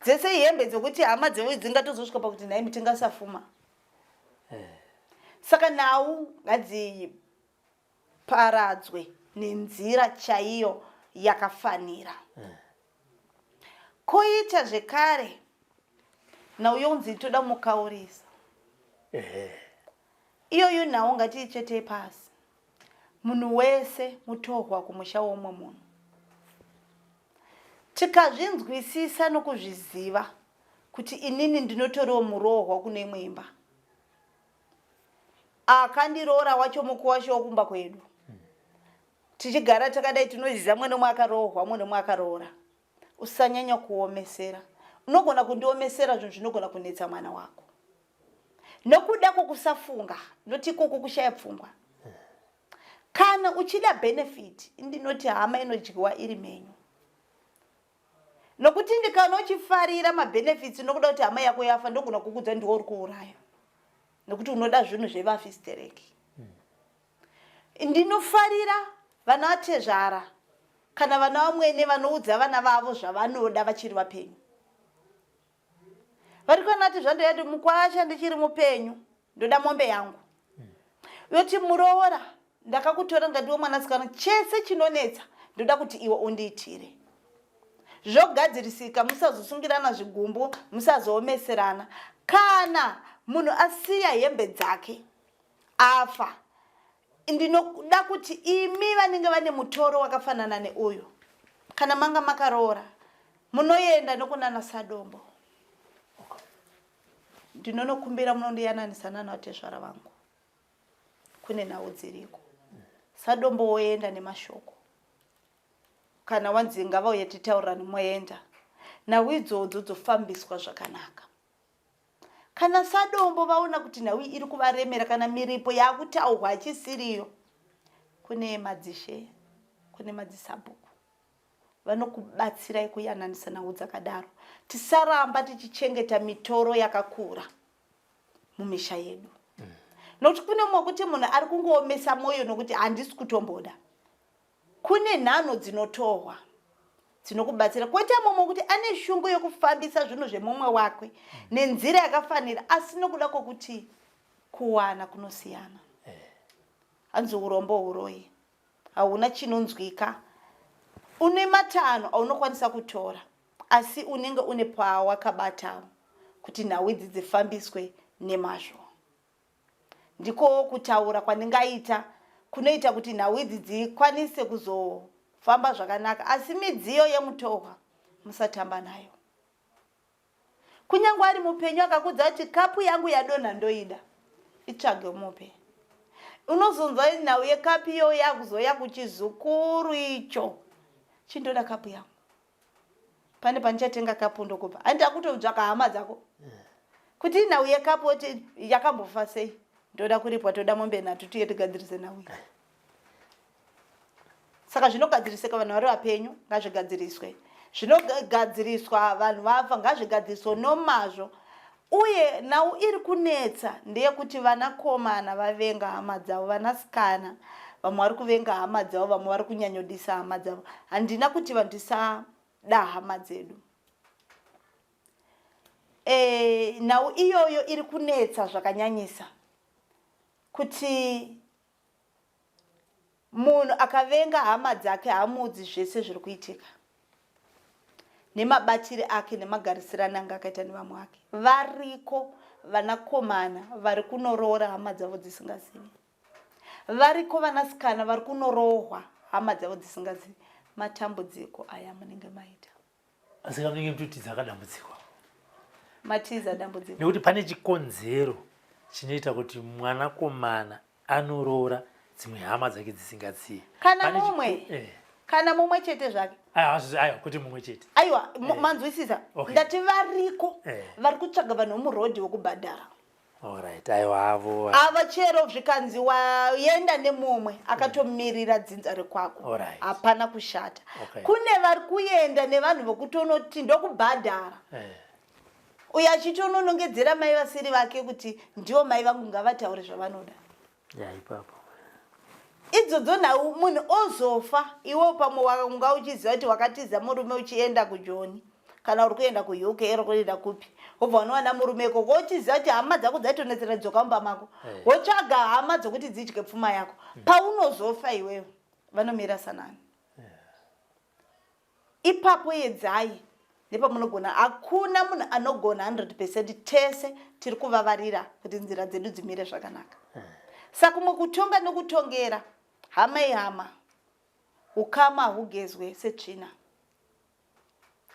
B: Dzese ihembe dzekuti hama dzevo dzingatozosvika pakuti nhaimi tingasafuma. Saka nhau ngadziparadzwe nenzira chaiyo yakafanira. Koita zvekare nhau yonzi toda mukaurisa. Iyoyo nhau ngatiitsvetei pasi. Munhu wese mutorwa kumusha womumwe munhu. Tikazvinzwisisa nokuzviziva kuti inini ndinotoriwo muroorwa kune imwe imba, akandiroora wacho mukuwasha wokumba kwedu, tichigara takadai tinoziva mumwe nomwe akaroorwa, mumwe nomwe akaroora. Usanyanya kuomesera. Unogona kundiomesera zvinhu zvinogona kunetsa mwana wako nokuda kwokusafunga, noti ikoko kushaya pfungwa. Kana uchida benefit, ndinoti hama inodyiwa iri menyu, nokuti ndikana uchifarira mabenefits nokuda kuti hama yako yafa, ndogona kukudza ndiwo uri kuuraya nokuti unoda zvinhu zvevafi stereki. Ndinofarira vana vatezvara kana vana vamwene vanoudza vana vavo zvavanoda vachiri vapenyu. Vari kanati zvandoyati mukwasha ndichiri mupenyu ndoda mombe yangu, yoti muroora ndakakutora ngadiwe mwanasikana, chese chinonetsa ndoda kuti iwe undiitire zvogadzirisika. Musazosungirana zvigumbu, musazoomeserana. Kana munhu asiya hembe dzake afa, ndinoda kuti imi vanenge vane mutoro wakafanana neuyu, kana manga makaroora, munoenda nokunana sadombo, ndinonokumbira munondiyananisa nana vatezvara vangu, kune nhau dziriko. Sadombo woenda nemashoko, kana wanzi ngavauye titaurirane, moenda, nhau idzodzo dzofambiswa zvakanaka. Kana sadombo vaona kuti nhau iyi iri kuvaremera kana miripo yaakutaurwa hachisiriyo, kune madzishe, kune madzisabhuku vanokubatsirai kuyananisa nhau dzakadaro. Tisaramba tichichengeta mitoro yakakura mumisha yedu, nokuti kune mumwe kuti munhu ari kungoomesa mwoyo nokuti handisi kutomboda. Kune nhanho dzinotorwa dzinokubatsira, kwoita mumwe kuti ane shungu yokufambisa zvinhu zvemumwe wake nenzira yakafanira, asi nokuda kwokuti kuwana kunosiyana, hanzi urombo huroyi hauna chinonzwika. Une matanho aunokwanisa kutora, asi unenge une pawakabatawo kuti nhau idzi dzifambiswe nemazvo. Ndikowo kutaura kwandingaita kunoita kuti nhau idzi dzikwanise kuzofamba zvakanaka, asi midziyo yemutohwa musatamba nayo. Kunyange ari mupenyu akakudza kuti kapu yangu yadonha ndoida, itsvage umupe. Unozonzwa nhau yekapu iyoyo yakuzouya kuchizukuru icho, chindoda kapu yangu. Pane pandichatenga kapu ndokupa. Handi akutotsvaka hama dzako kuti inhau yekapu oti yakambofa sei, ndoda kuripwa, toda mombe nhatu tiye tigadzirise nhau iyi. Saka zvinogadzirisika vanhu vari vapenyu ngazvigadziriswe, zvinogadziriswa vanhu vafa ngazvigadziriswe nomazvo. Uye nhau iri kunetsa ndeyekuti vanakomana vavenga hama dzavo, vanasikana vamwe vari kuvenga hama dzavo, vamwe vari kunyanyodisa hama dzavo. Handina kuti vanhu tisada hama dzedu. E, nhau iyoyo iri kunetsa zvakanyanyisa kuti Munhu akavenga hama dzake haamuudzi zvese zviri kuitika nemabatire ake nemagarisirane anga akaita nevamwe vake. Variko vanakomana vari kunoroora hama dzavo dzisingazivi. Variko vanasikana vari kunorohwa hama dzavo dzisingazivi. Matambudziko aya munenge maita.
C: Asi kamunenge mutotiza kadambudziko.
B: Matiza dambudziko.
C: Nekuti pane chikonzero chinoita kuti mwanakomana anoroora dzimwe hama dzake dzisingazivi.
B: Kana mumwe. Eh. Kana mumwe chete zvake.
C: Aiwa, aiwa, kuti mumwe chete.
B: Aiwa, eh. Manzwisisa. Okay. Ndati variko eh. Vari kutsvaga vanhu vemurodhi vekubhadhara.
C: Alright, aiwa avo.
B: Ava chero zvikanzi waenda nemumwe akatomirira dzinza rekwako.
C: Alright.
B: Hapana kushata.
C: Okay.
B: Kune vari kuenda nevanhu vokutonoti ndokubhadhara.
C: Eh.
B: Uyo achitononongedzera mai vasiri vake kuti ndivo mai vangu ngavataure zvavanoda.
C: Ya ipapo.
B: Idzodzo nhau munhu ozofa iwe pamwe wanga uchiziva kuti wakatiza murume uchienda kujoni kana uri kuenda kuUK uri kuenda kupi wobva unowana murume ikoko uchiziva kuti hama dzako dzaitonetsera dzoka mumba mako
C: eh.
B: wotsvaga hama dzokuti dzidye pfuma yako paunozofa iwewe vanomira sanani. Ipapo yedzai nepamunogona hakuna munhu anogona 100 percent tese tiri kuvavarira kuti nzira dzedu dzimire zvakanaka saka kumwe kutonga nekutongera hama ihama ukama hugezwe setsvina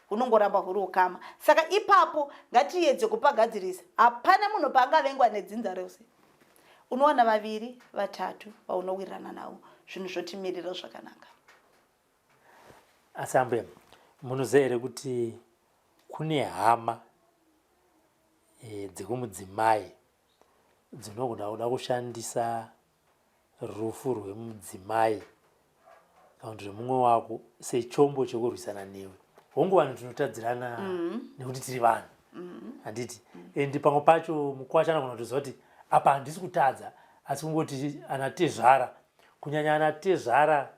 B: hunongoramba huri ukama saka ipapo ngatiyedze kupagadzirisa hapana munhu paangavengwa nedzinza rose unowana vaviri vatatu vaunowirirana navo zvinhu zvotimirira zvakanaka.
C: Asi ambuya munoziva here kuti kune hama e, dzekumudzimai dzinogona kuda kushandisa rufu rwemudzimai kana kuti rwemumwe wako sechombo chekurwisana newe. Hongu vanhu tinotadzirana nekuti tiri vanhu handiti and pamwe pacho mukwasha anogona kutoziva kuti apa handisi kutadza asi kungoti ana tezvara kunyanya ana tezvara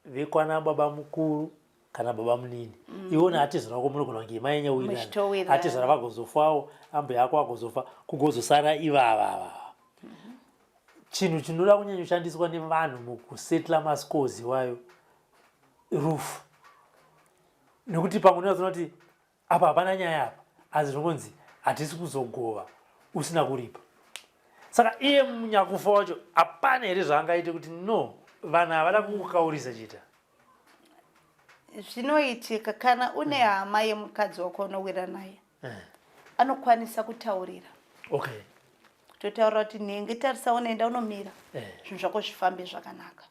C: vekwana baba mukuru kana baba munini mm. iwona atezvara wako munogona kunge mainya wirirana atezvara vagozofawo ambuya ako agozofa kugozosara ivava ava mm -hmm. Chinhu chinoda kunyanyoshandiswa nevanhu mukusetla mascores iwayo rufu nekuti pamwe unozoona kuti apa hapana nyaya apa asi zvinongonzi hatisi kuzogova usina kuripa saka iye munyakufa wacho hapana here zvaangaite kuti no vanhu havada kukukaurisa chita.
B: Zvinoitika kana une hama yemukadzi wako unowira naye anokwanisa kutaurira.
C: Okay.
B: Totaura kuti nhingi tarisa unoenda unomira zvinhu zvako zvifambe zvakanaka.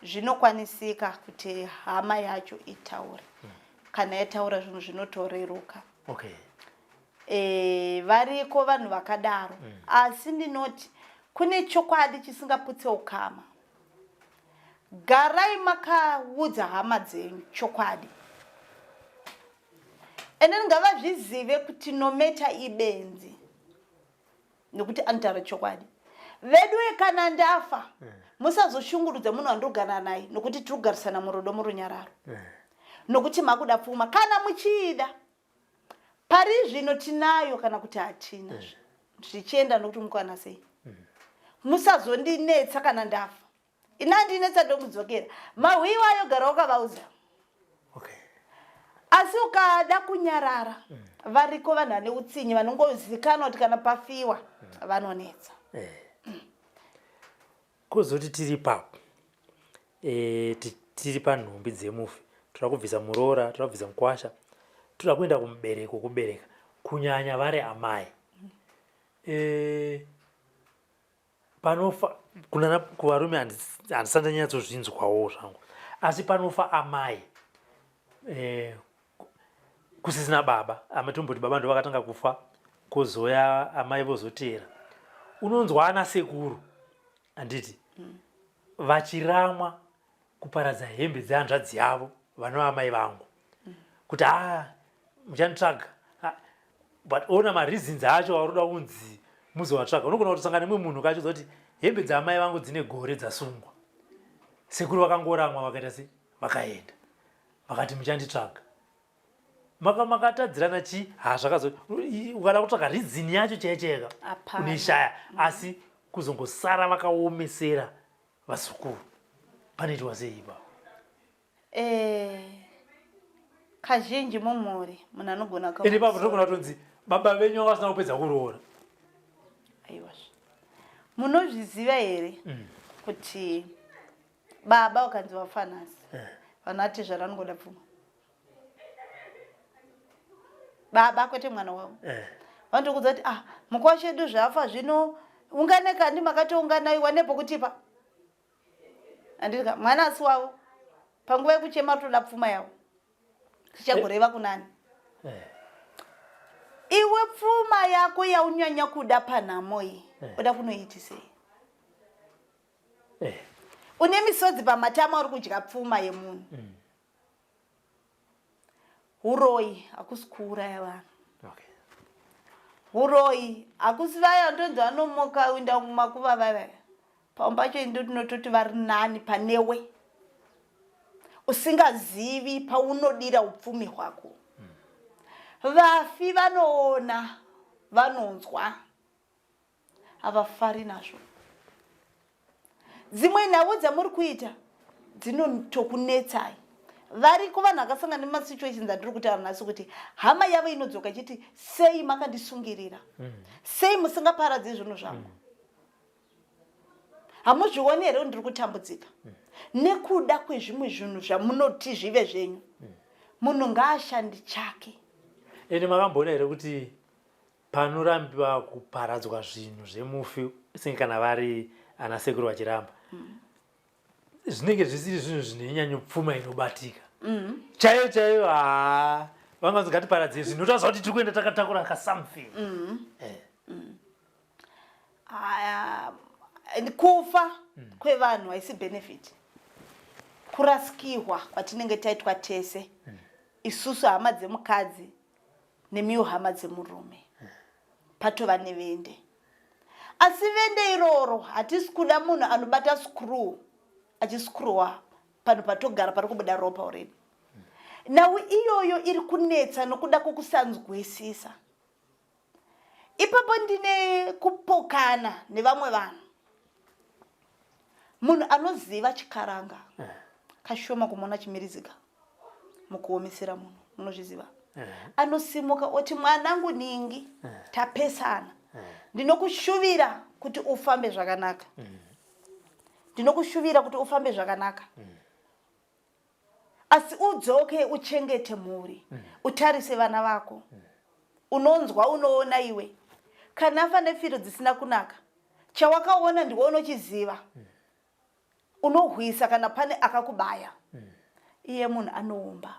B: Zvinokwanisika kuti hama yacho itaure. Kana yataura zvinhu zvinotoreruka.
C: Okay.
B: E, variko vanhu vakadaro. Asi ndinoti kune chokwadi chisingaputse ukama. Garai makaudza hama dzenyu chokwadi. And then ngavazvizive kuti Nometa ibenzi. Nekuti anotaura chokwadi. Veduwe kana ndafa musazoshungurudza munhu wandogara naye nokuti tiri kugarisana murudo murunyararo. Nokuti makuda pfuma kana muchiida. Pari zvino tinayo kana kuti hatina. Zvichienda nokuti mukwana sei. Musazondinetsa kana ndafa. Ini andinetsa ndomudzokera. Mahwi iwayo gara wakavaudza.
C: Okay.
B: Asi ukada kunyarara variko vanhu vane utsinye vanongozikanwa kuti kana pafiwa vanonetsa.
C: Kuzoti tiri ipapo e, tiri panhumbi dzemufi toda kubvisa muroora toda kubvisa mukwasha toda kuenda kumubereko kubereka kunyanya vari amai e, panofa kunana kuvarume handisati ndanyatsozvinzwawo zvangu asi panofa amai eh, kusisina baba amatomboti baba ndo vakatanga kufa kozoya amai vozoteera unonzwa ana sekuru handiti vachiramwa kuparadza hembe dzehanzvadzi yavo vanova amai vangu kuti haa muchanditsvaga. But ona mareasons acho auri kuda kunzi muzovatsvaga. Unogona kutosangana nemumwe munhu kacho kuti hembe dzaamai vangu dzine gore dzasungwa. Sekuru vakangoramwa vakaita se vakaenda. Vakati muchanditsvaga. Maka makatadzirana chi ha zvakazo ukada kutsvaga reason yacho chaiyo chaiyo ka unoishaya asi kuzongosara vakaomesera vazukuru panoitwa sei ipapo?
B: Eh, kazhinji mumhuri munhu anogona
C: ende ipapo tinogona kutonzi baba venyu vanga vasina kupedza kuroora.
B: Aiwazve munozviziva here mm. kuti baba vakanzi vafa nhasi eh. vanhu atezvara vanongoda pfuma baba kwete mwana wavo eh. vanotokudza kuti ah mukwasha edu zvafa zvino ungane kandi makatounganaiwa nepokutipa andika mwana asi wavo panguva yekuchema toda pfuma yavo tichagoreva kunani eh. iwe pfuma yako yaunyanya kuda panhamo iyi eh. oda kunoitisei eh. Une misodzi pamatama uri kudya pfuma yemunhu mm. Huroyi hakusi kuuraya vanhu okay. Huroyi hakusi vaya vandonzi vanomuka uinda mumakuva vaya pamwe pacho ndinototi vari nani panewe usingazivi paunodira upfumi hwako mm. Vafi vanoona vanonzwa havafari nazvo. Dzimwe nhau dzamuri kuita dzinotokunetsai. Variko vanhu vakasangana nemasituations andiri kutaura nhasi kuti hama yavo inodzoka ichiti sei makandisungirira mm. sei musingaparadzi zvinhu zvangu mm. Hamuzvioni here ndiri kutambudzika mm. nekuda kwezvimwe zvinhu zvamunoti zvive zvenyu mm. Munhu ngaashandi chake.
C: Ende makamboona here kuti Panorambiwa kuparadzwa zvinhu zvemufi senge kana vari ana sekuru vachiramba mm. Zvinenge zvisiri zvinhu zvinenyanyo pfuma inobatika mm. Chaiyo chaiyo haa vanga vanzi ngatiparadzei zvinhu totaziva kuti tiri kuenda takatakura ka something mm.
B: Eh. Mm. Aya, kufa mm. kwevanhu haisi benefit kurasikirwa kwatinenge taitwa tese mm. Isusu hama dzemukadzi nemiwo hama dzemurume patova nevende asi vende iroro hatisi kuda munhu anobata screw achiscrewa panhu patogara pari kubuda ropa already nhau iyoyo iri kunetsa nokuda kwokusanzwisisa ipapo ndine kupokana nevamwe vanhu munhu anoziva chikaranga eh. Kashoma kumuona chimirizika mukuomesera munhu munozviziva eh. Anosimuka oti mwanangu ningi eh. Tapesana ndinokushuvira kuti ufambe zvakanaka mm. Ndinokushuvira kuti ufambe zvakanaka mm. Asi udzoke uchengete mhuri mm. Utarise vana vako mm. Unonzwa unoona iwe kana afa nefiro dzisina kunaka chawakaona ndiwe unochiziva mm. Unohwisa kana pane akakubaya mm. Iye munhu anoumba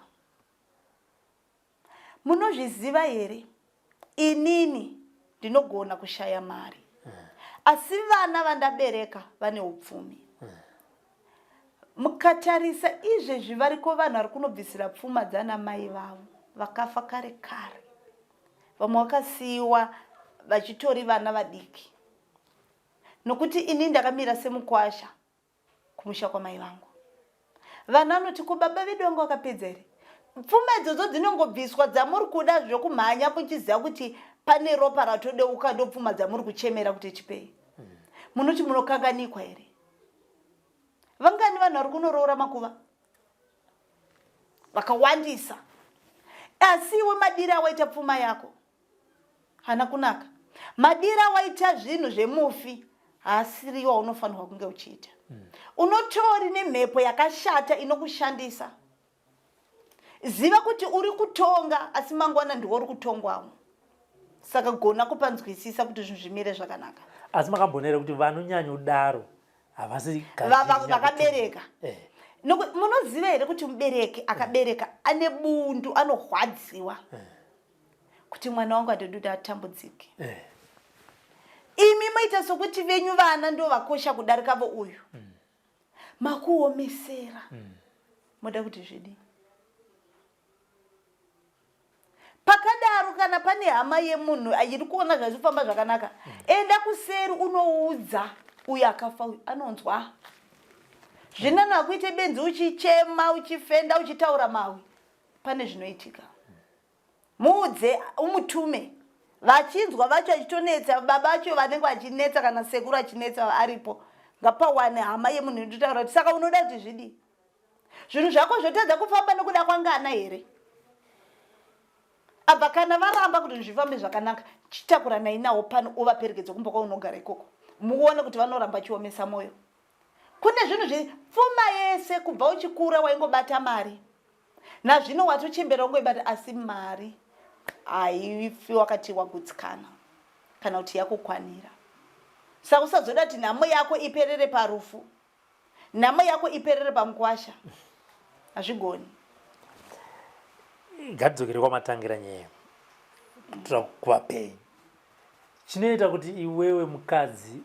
B: munozviziva here inini ndinogona kushaya mari mm. Asi vana vandabereka vane upfumi mm. Mukatarisa izvezvi variko vanhu vari kunobvisira pfuma dzana mai vavo vakafa kare kare vamwe vakasiyiwa vachitori vana vadiki nokuti ini ndakamira semukwasha kumusha kwamai vangu vanhu vanoti ko baba vedu vanga vakapedza here pfuma idzodzo dzinongobviswa dzamuri kuda zvekumhanya muchiziva kuti pane ropa ratodeuka ndopfuma dzamuri kuchemera kuti chipei munoti munokanganikwa here vangani vanhu vari kunoroora makuva vakawandisa asi iwe madiri awaita pfuma yako hana kunaka madiri awaita zvinhu zvemufi haasiriwo aunofanirwa kunge uchiita mm. Unotori nemhepo yakashata inokushandisa ziva kuti uri kutonga asi mangwana ndiwo uri kutongwawo saka gona kupanzwisisa kuti zvinhu zvimire zvakanaka
C: asi makamboona here kuti vanonyanyodaro havasi
B: vakabereka eh. Munoziva here kuti mubereki akabereka ane bundu anorwadziwa eh. Kuti mwana wangu handidi kuti atambudzike eh. Imi moita sokuti venyu vana ndo vakosha kudarika vo uyu mm. Makuomesera mm. Moda kuti zvidii pakadaro kana kana pane hama yemunhu iri kuona zvazvifamba zvakanaka, enda kuseri unoudza uyo akafa uyu anonzwa. Zvinano hakuite benzi uchichema uchifenda uchitaura mawi, pane zvinoitika. Muudze umutume vachinzwa vacho achitonetsa baba vacho vanenge vachinetsa kana sekuru achinetsa aripo, ngapawane hama yemunhu inotaura kuti saka unoda kuti zvidii? Zvinhu zvako zvotadza kufamba nokuda kwangana here? Abva kana varamba kuti zvifambe zvakanaka, chitakuranai nawo pano uvaperekedze kumba kwaunogara ikoko, muone kuti vanoramba chiomesa mwoyo. Kune zvinhu zvi pfuma yese kubva uchikura waingobata mari, nazvino watochembera ungoibata, asi mari haifi wakati wagutsikana kana kuti yakukwanira. Saka usazoda kuti nhamo yako iperere parufu, nhamo yako iperere pamukwasha, hazvigoni.
C: Ngatidzokere kwamatangira nyaya kuitira kuvapenyu. Chinoita kuti iwewe mukadzi,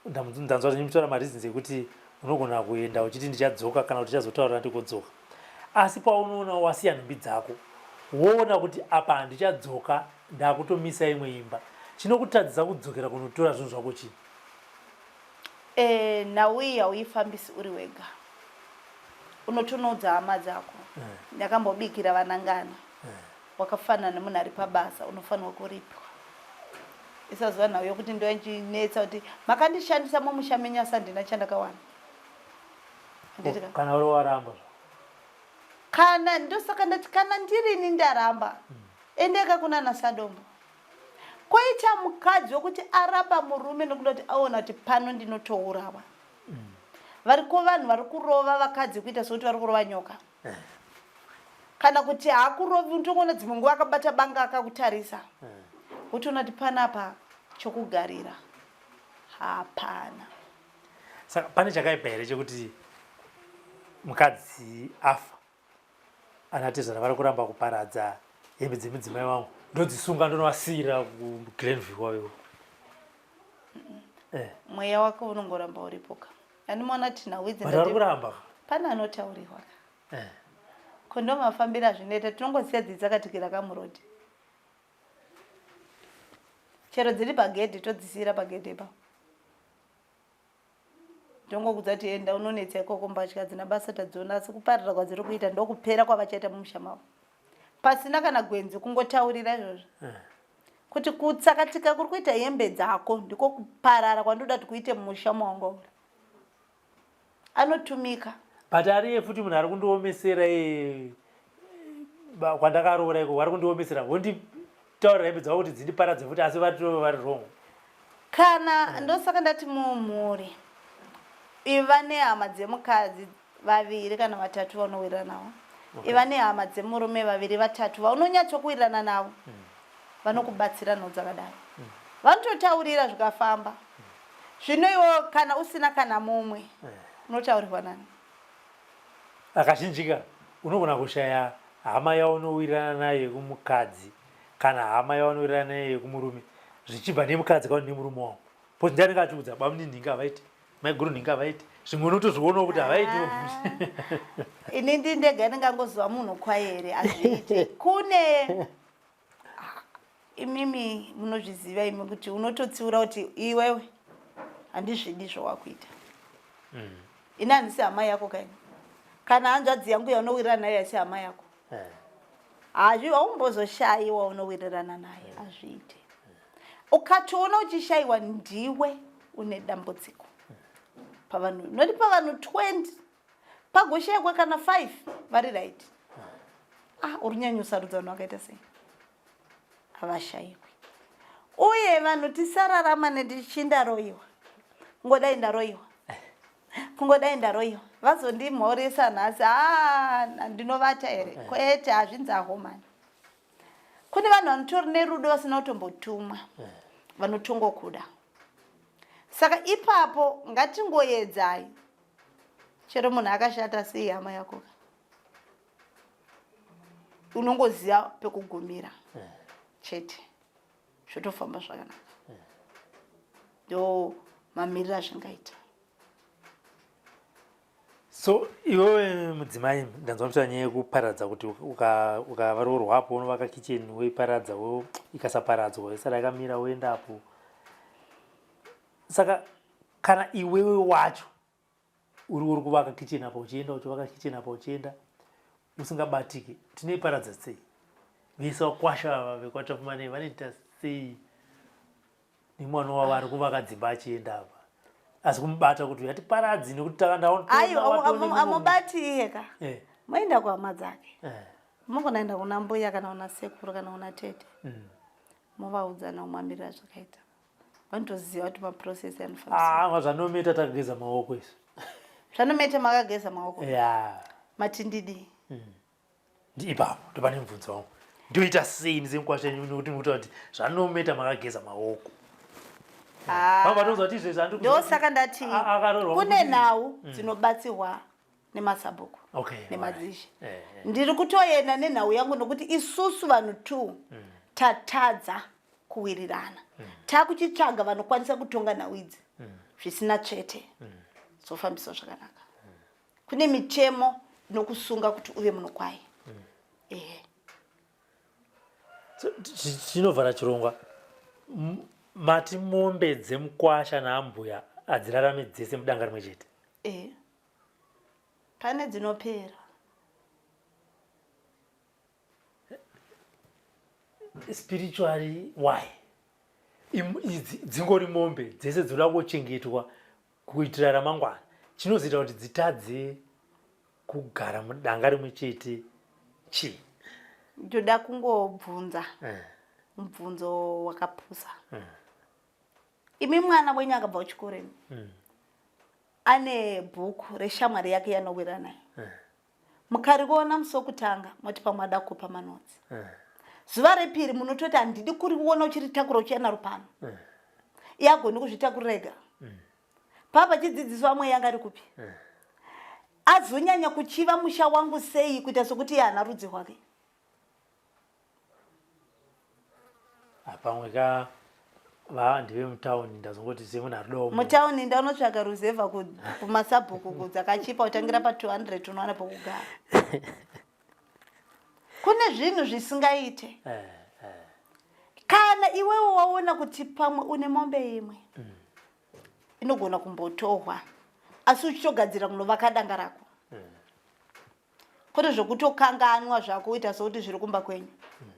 C: ndanzwa ndichitaura mareasons ekuti unogona kuenda uchiti ndichadzoka kana kuti tichazotaurira ndikodzoka, asi paunoona wasiya nhumbi dzako woona kuti apa handichadzoka, ndakutomisa imwe imba, chinokutadzisa kudzokera kunotora zvinhu zvako chii?
B: Nhau iyi hauifambisi uri wega, unotonoudza hama dzako. Ndakambobikira vanangana, wakafanana nemunhu ari pabasa unofanirwa kuripwa. Isazuva nhau yokuti ndoichinetsa kuti makandishandisa mumusha menyu asi handina chandakawana. Handiti ka?
C: Kana uri waramba
B: Kana ndosaka ndati kana ndirini ndaramba, endeka kunana Sadombo. Koita mukadzi wekuti aramba murume nokuda kuti aona kuti pano ndinotourawa. Variko vanhu vari kurova vakadzi kuita sekuti vari kurova nyoka. Kana kuti haakurovi, unotongoona dzimwe nguva akabata banga akakutarisa, wotoona kuti panapa chokugarira hapana.
C: Saka pane chakaipa here chekuti mukadzi afa, ana tezvara vari kuramba kuparadza hembe dzemudzimai wangu, ndodzisunga ndonovasiira kuGlenview wavo?
B: Mweya wako unongoramba uripo ka. Andimaona kuti nhau idzi
C: Vanhu vari kuramba.
B: Pane anotaurirwa ka. Ko ndo mafambiro azvinoita, tinongosiya dzitsakatikira kamurodhi. Chero dziri pagedhi todzisiira pagedhi ipapo. Ndongokudza kuti enda unonetsa ikoko, mbatya dzina basa tadziona, asi kuparira kwadziri kuita ndokupera kwavachaita mumusha mavo. Pasina kana gwenzi kungotaurira izvozvo. Kuti kutsakatika kuri kuita hembe dzako ndiko kuparara kwandoda kuti kuite mumusha mawanga uri. Anotumika.
C: But ariye futi munhu ari kundiomesera kwandakaroora iko, vari kundiomesera vonditaurira hembe dzavo kuti dzindiparadze futi, asi vatove vari wrong.
B: Kana ndosaka ndati mumhuri iva nehama dzemukadzi vaviri kana vatatu vaunowirirana navo. Iva nehama dzemurume vaviri vatatu vaunonyatsokuwirirana navo, vanokubatsira nhau dzakadaro, vanototaurira zvikafamba. Zvino iwe kana usina kana mumwe, unotaurirwa nani?
C: Akazhinjika unogona kushaya hama yaunowirirana nayo yekumukadzi kana hama yaunowirirana nayo yekumurume, zvichibva nemukadzi kana nemurume wangu, because ndiye anenge achiudza bamunini nhingi havaiti, maiguru nhingi havaiti, zvimwe unotozvionawo kuti havaiti.
B: Ini ndi ndega ndingangozova munhu kwaye here? Hazviite. Kune imimi munozviziva imi kuti unototsiura kuti iwewe handizvidi zvawakuita. Ini handisi hama yako kaini, kana hanzvadzi yangu yaunowirirana nayo haisi hama yako. Hazvi haumbozoshayiwa unowirirana naye, hazviite. Ukatoona uchishayiwa ndiwe une dambudziko. Pavanhu noti pavanhu 20 pagoshayikwa kana 5 vari right. Uri nyanyosarudza vanhu vakaita sei? Havashayiwi. Uye vanhu tisararama nendichindaroyiwa, kungodai ndaroyiwa, kungodai ndaroyiwa, vazondimhoresa nhasi, ndinovata here? Kwete, hazvinzi ahomani. Kune vanhu vanotori nerudo vasina kutombotumwa, vanotongokuda. Saka ipapo ngatingoedzai, chero munhu akashata sei hama yako, unongoziva pekugumira chete, zvotofamba zvakanaka. Ndo mamiriro azvingaita.
C: So iwewe mudzimai, ndanzwa muchitaura nyaya yekuparadza kuti ukavaroorwapo unovaka kitchen woiparadza, ikasaparadzwa isara yakamira woendapo. Saka kana iwewe wacho uri kuvaka kitchen apa uchienda, uchivaka kitchen apa uchienda usingabatiki, tinoiparadza sei? Vese vakwasha ava vekwaTapfumanei vanoita sei nemwana wavo ari kuvaka dzimba achienda apa, asi kumubata kuti yatiparadzi nekuti
B: takandaaiwa amubati iye ka eh. Moenda kuhama dzake eh. Mogonaenda kuna mbuya kana kuna sekuru kana kuna tete mm. Movaudza nakumamirira zvakaita, vanotoziva kuti maprocess
C: anofamba. Ah, zvanometa takageza maoko izvi.
B: Zvanometa makageza maoko
C: ya.
B: Matindidi mm.
C: Ipapo ndopane mubvunzo wangu, ndoita sei nisemukwasha nekuti mukuta kuti zvanometa makageza maoko?
B: Ah. Ndosaka ndati kune nhau mm. dzinobatsirwa nemasabhuku nemadzishe. Eh, eh. Ndiri kutoenda nenhau yangu nokuti isusu vanhu two mm. tatadza kuwirirana mm. Takuchitsvaga vanokwanisa kutonga nhau idzi zvisina tsvete zofambiswa zvakanaka. Kune mitemo inokusunga kuti uve munhu kwaye. Ehe.
C: Chinovhara chirongwa, mati mombe dzemukwasha naambuya hadzirarame dzese mudanga rimwe chete?
B: Ehe, pane dzinopera.
C: Spiritually, why? Idzi dzingori mombe dzese dzinoda kuchengetwa kuitira ramangwana. Chinozoita kuti dzitadze kugara mudanga rimwe chete chii?
B: Ndoda kungobvunza eh. mubvunzo wakapusa mm. Imi mwana wenyu akabva kuchikoro imi mm. ane bhuku reshamwari yake yanowira nayo mm. Mukariona musi wokutanga moti pamwe ada kupa manotsi mm. Zuva repiri munototi handidi kuriona uchiritakura uchiya naro pano mm. Iye agoni kuzvitakurira ega mm. Paa pachidzidziswa amwe yanga ari kupi mm. Azonyanya kuchiva musha wangu sei kuita sokuti iye haana rudzi rwake?
C: Pamwe ka ndive mutauni, ndazongoti semunhu aridawo.
B: Mutauni ndaunotsvaga ruzevha kumasabhuku dzakachipa kutangira pa200 unowana pokugara. Kune zvinhu zvisingaite eh, eh. Kana iwewo waona kuti pamwe une mombe imwe mm. inogona kumbotohwa, asi uchitogadzira kunovaka danga rako mm. Kwete zvokutokanganwa zvako uita sokuti zviri kumba kwenyu mm.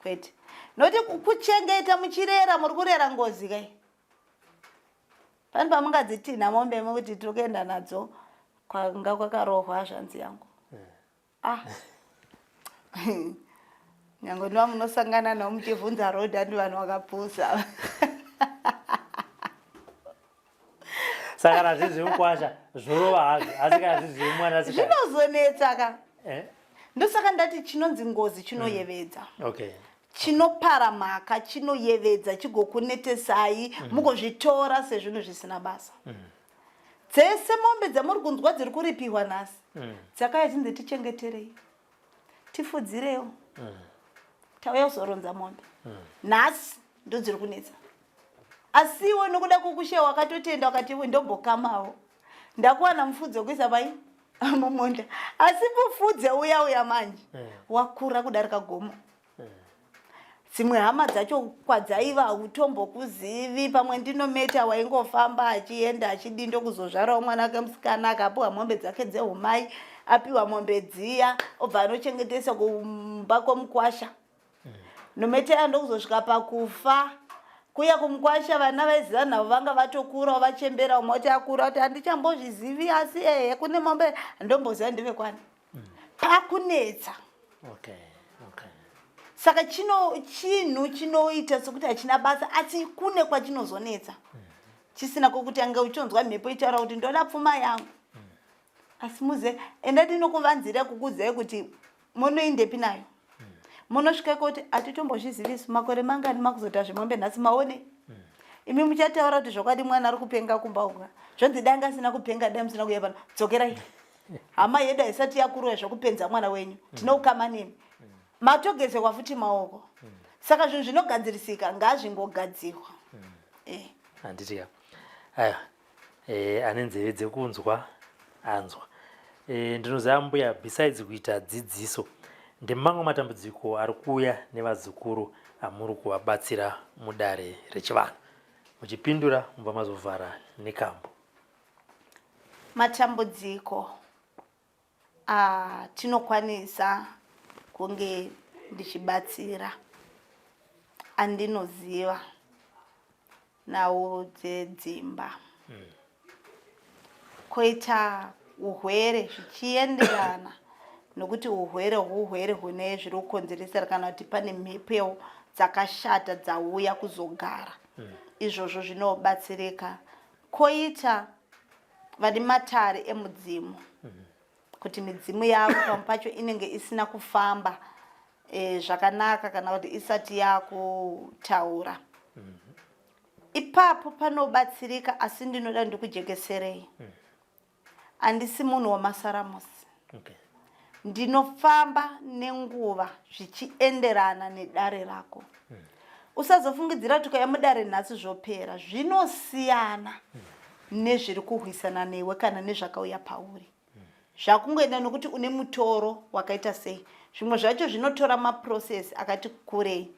B: Kwete, nokuti kuchengeta muchirera, muri kurera ngozi kai. Pane pamungadzitinha mombe mekuti tiri kuenda nadzo kwanga kwakarohwa zvanzi yangu mm. Ah, nyange ndiva munosangana navo muchivhunza road, andi vanhu vakapusa.
C: Saka kana zviri zvemukwasha zvorova hazvo, asi kana zviri zvemwana
B: zvinozonetsa ka eh? Ndosaka ndati chinonzi ngozi chinoyevedza mm. okay. Chinopara mhaka chinoyevedza chigokunetesai mm. Mugozvitora sezvinhu zvisina basa mm. Dzese mombe dzamuri kunzwa dziri kuripiwa nhasi mm. dzakauya chinzi tichengeterei, tifudzirewo mm. Tauya kuzoronza mombe mm. Nhasi ndodziri kunetsa, asiwo nokuda kwokushewa wakatotenda wakati iwe ndombokamawo ndakuwana mufudzi wekuisa pai mumunda, asi mufudze uya uya manje mm. wakura kudarika gomo mm. Dzimwe hama dzacho kwadzaiva hautombokuzivi, pamwe ndinometa waingofamba achienda achidi, ndokuzozvarawo mwana wake musikana akapiwa mombe dzake dzehumai, apiwa mombe dziya obva anochengetesa kumba kwomukwasha mm. Nometa ndokuzosvika pakufa kuya kumukwasha, vana vaiziva navo vanga vatokurawo vachembera, umwe kuti akura kuti handichambozvizivi, asi ehe kune mombe ndomboziva ndivekwani mm. Pakunetsa
C: okay, okay.
B: Saka chino chinhu chinoita sokuti hachina basa, asi kune kwachinozonetsa mm. Chisina kwokuti ange uchonzwa mhepo itaura kuti ndoda pfuma yangu mm. Asi muze enda ndinokuvanzira kukudzai kuti munoindepi nayo mm. Munosvika kuti hatitombozvizivisi makore mangani makuzoita zvemombe nhasi maone mm. Imi muchataura kuti zvokwadi mwana ari kupenga kumba uka, zvonzi dai anga asina kupenga dai musina kuuya pano. Dzokerai, hama yedu haisati yakurwa zvokupenza mwana wenyu, tinoukama nemi, matogezekwa futi maoko. Saka zvinhu zvinogadzirisika ngazvingogadzirwa
C: eh. Handiti ya, aya eh, ane nzeve dzekunzwa. anzwa. E, ndinoziva mbuya besides kuita dzidziso ndemamwe matambudziko ari kuuya nevazukuru amuri kuvabatsira mudare rechivanhu. Muchipindura mubva mazovhara nekambo.
B: Matambudziko atinokwanisa kunge ndichibatsira andinoziva nhau dzedzimba mm. Koita uhwere zvichienderana nokuti uhwere huhwere hune zviri kukonzeresera kana kuti pane mhepo dzakashata dzauya kuzogara mm. Izvozvo zvinobatsirika. Koita vane matare emudzimu mm. Kuti midzimu yavo pamwe pacho inenge isina kufamba e, zvakanaka kana kuti isati yakutaura mm -hmm. Ipapo panobatsirika asi ndinoda ndikujekeserei handisi mm. Munhu wamasaramusi okay. Ndinofamba nenguva zvichienderana nedare rako mm. Usazofungidzira kuti ukauya mudare nhasi zvopera zvinosiyana mm. Nezviri kurwisana newe kana nezvakauya pauri zvakungoenda nokuti une mutoro wakaita sei. Zvimwe zvacho zvinotora maprocess akati kurei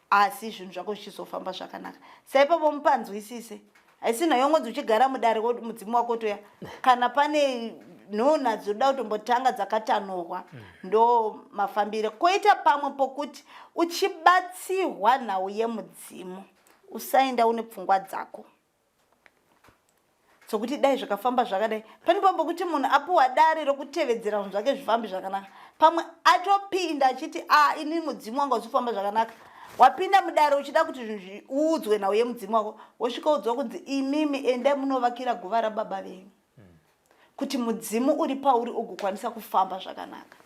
B: asi zvinhu zvako zvichizofamba zvakanaka. Saipapo mupanzwisise haisi nhau yongonzi uchigara mudare mudzimu wako toya kana pane nhunha dzinoda kutombotanga dzakatanhorwa mm. Ndo mafambire koita pamwe pokuti uchibatsirwa nhau yemudzimu usaenda une pfungwa dzako dzokuti dai zvakafamba zvakadai. Pane pamwe pokuti munhu apuwa dare rokutevedzera zvinhu zvake zvifambi zvakanaka, pamwe atopinda achiti a ah, ini mudzimu wanga uchifamba zvakanaka. Wapinda mudare uchida kuti zvinhu zviudzwe nhau yemudzimu wako, wosvika udzwa kunzi imimi endai munovakira guva rababa venyu kuti mudzimu uri pauri ugokwanisa kufamba zvakanaka.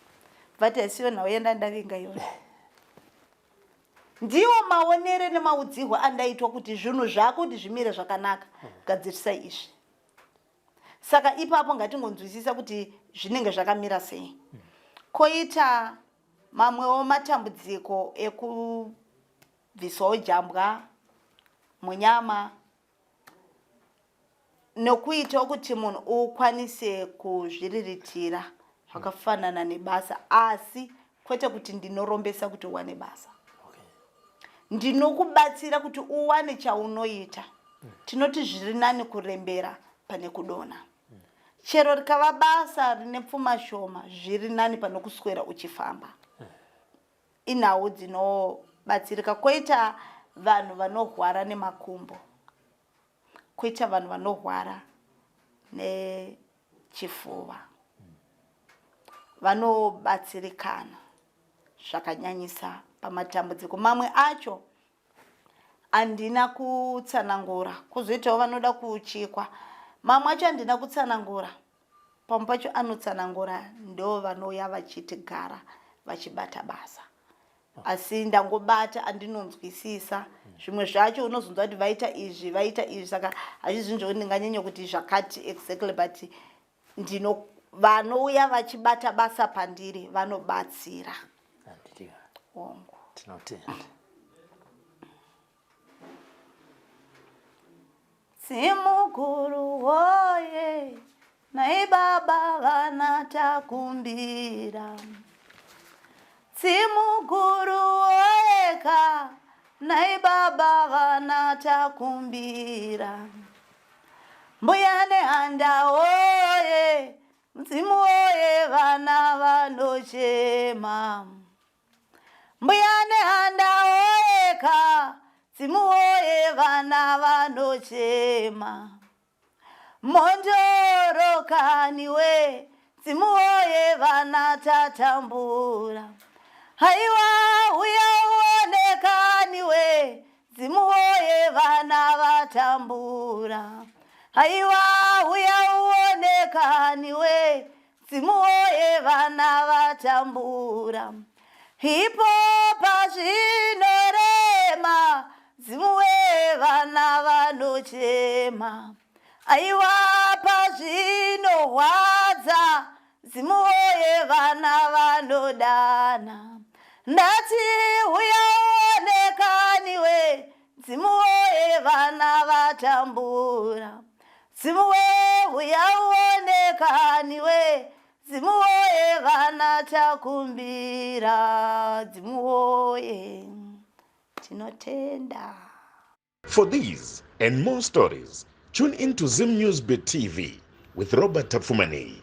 B: Vati haisiyo nhau yandandavinga iyoyo. Ndiwo maonere nemaudzirwo andaitwa kuti zvinhu zvako kuti zvimire zvakanaka, gadzirisai izvi. Saka ipapo ngatingonzwisisa kuti zvinenge zvakamira sei. Koita mamwewo matambudziko ekubviswawo jambwa munyama nokuitawo kuti munhu ukwanise kuzviriritira zvakafanana nebasa asi kwete kuti ndinorombesa kuti uwane basa okay. Ndinokubatsira kuti uwane chaunoita mm. Tinoti zviri nani kurembera pane kudonha mm. Chero rikava basa rine pfuma shoma zviri nani pane kuswera uchifamba mm. Inhau dzinobatsirika. Koita vanhu vanorwara nemakumbo, koita vanhu vanorwara nechifuva, vanobatsirikana zvakanyanyisa pamatambudziko mamwe acho handina kutsanangura. Kwozoitawo vanoda kuchikwa, mamwe acho handina kutsanangura. Pamwe pacho anotsanangura ndo vanouya vachiti gara vachibata basa, asi ndangobata andinonzwisisa zvimwe zvacho unozonzwa kuti vaita izvi vaita izvi, saka hazvi zvinhu zvokuti ndinganyanya kuti zvakati exactly, but ndino vanouya vachibata basa pandiri vanobatsira. Hongu,
C: tinotenda.
B: Zimukuru woye nai baba vana takumbira. Zimukuru woye ka nai baba vana takumbira. Mbuya nehanda woye mudzimu woye vana vanochema. Mbuya nehanda woyeka dzimu woye vana vanochema. Mhondoro kani we dzimu woye vana tatambura. Haiwa uya uone kani we dzimu woye vana vatambura. Haiwa uya uone kani we Dzimu woye vana vatambura. Ipo pazvinorema dzimu wee vana vanochema. Aiwa pazvinorwadza dzimu woye vana vanodana. Ndati huya uone kani we dzimu woye vana vatambura. Dzimu we uya uone kani we Dzimu woye kana takumbira Dzimu woye tinotenda.
A: For these and more stories, tune in to Zim News Bit TV with Robert Tapfumaneyi.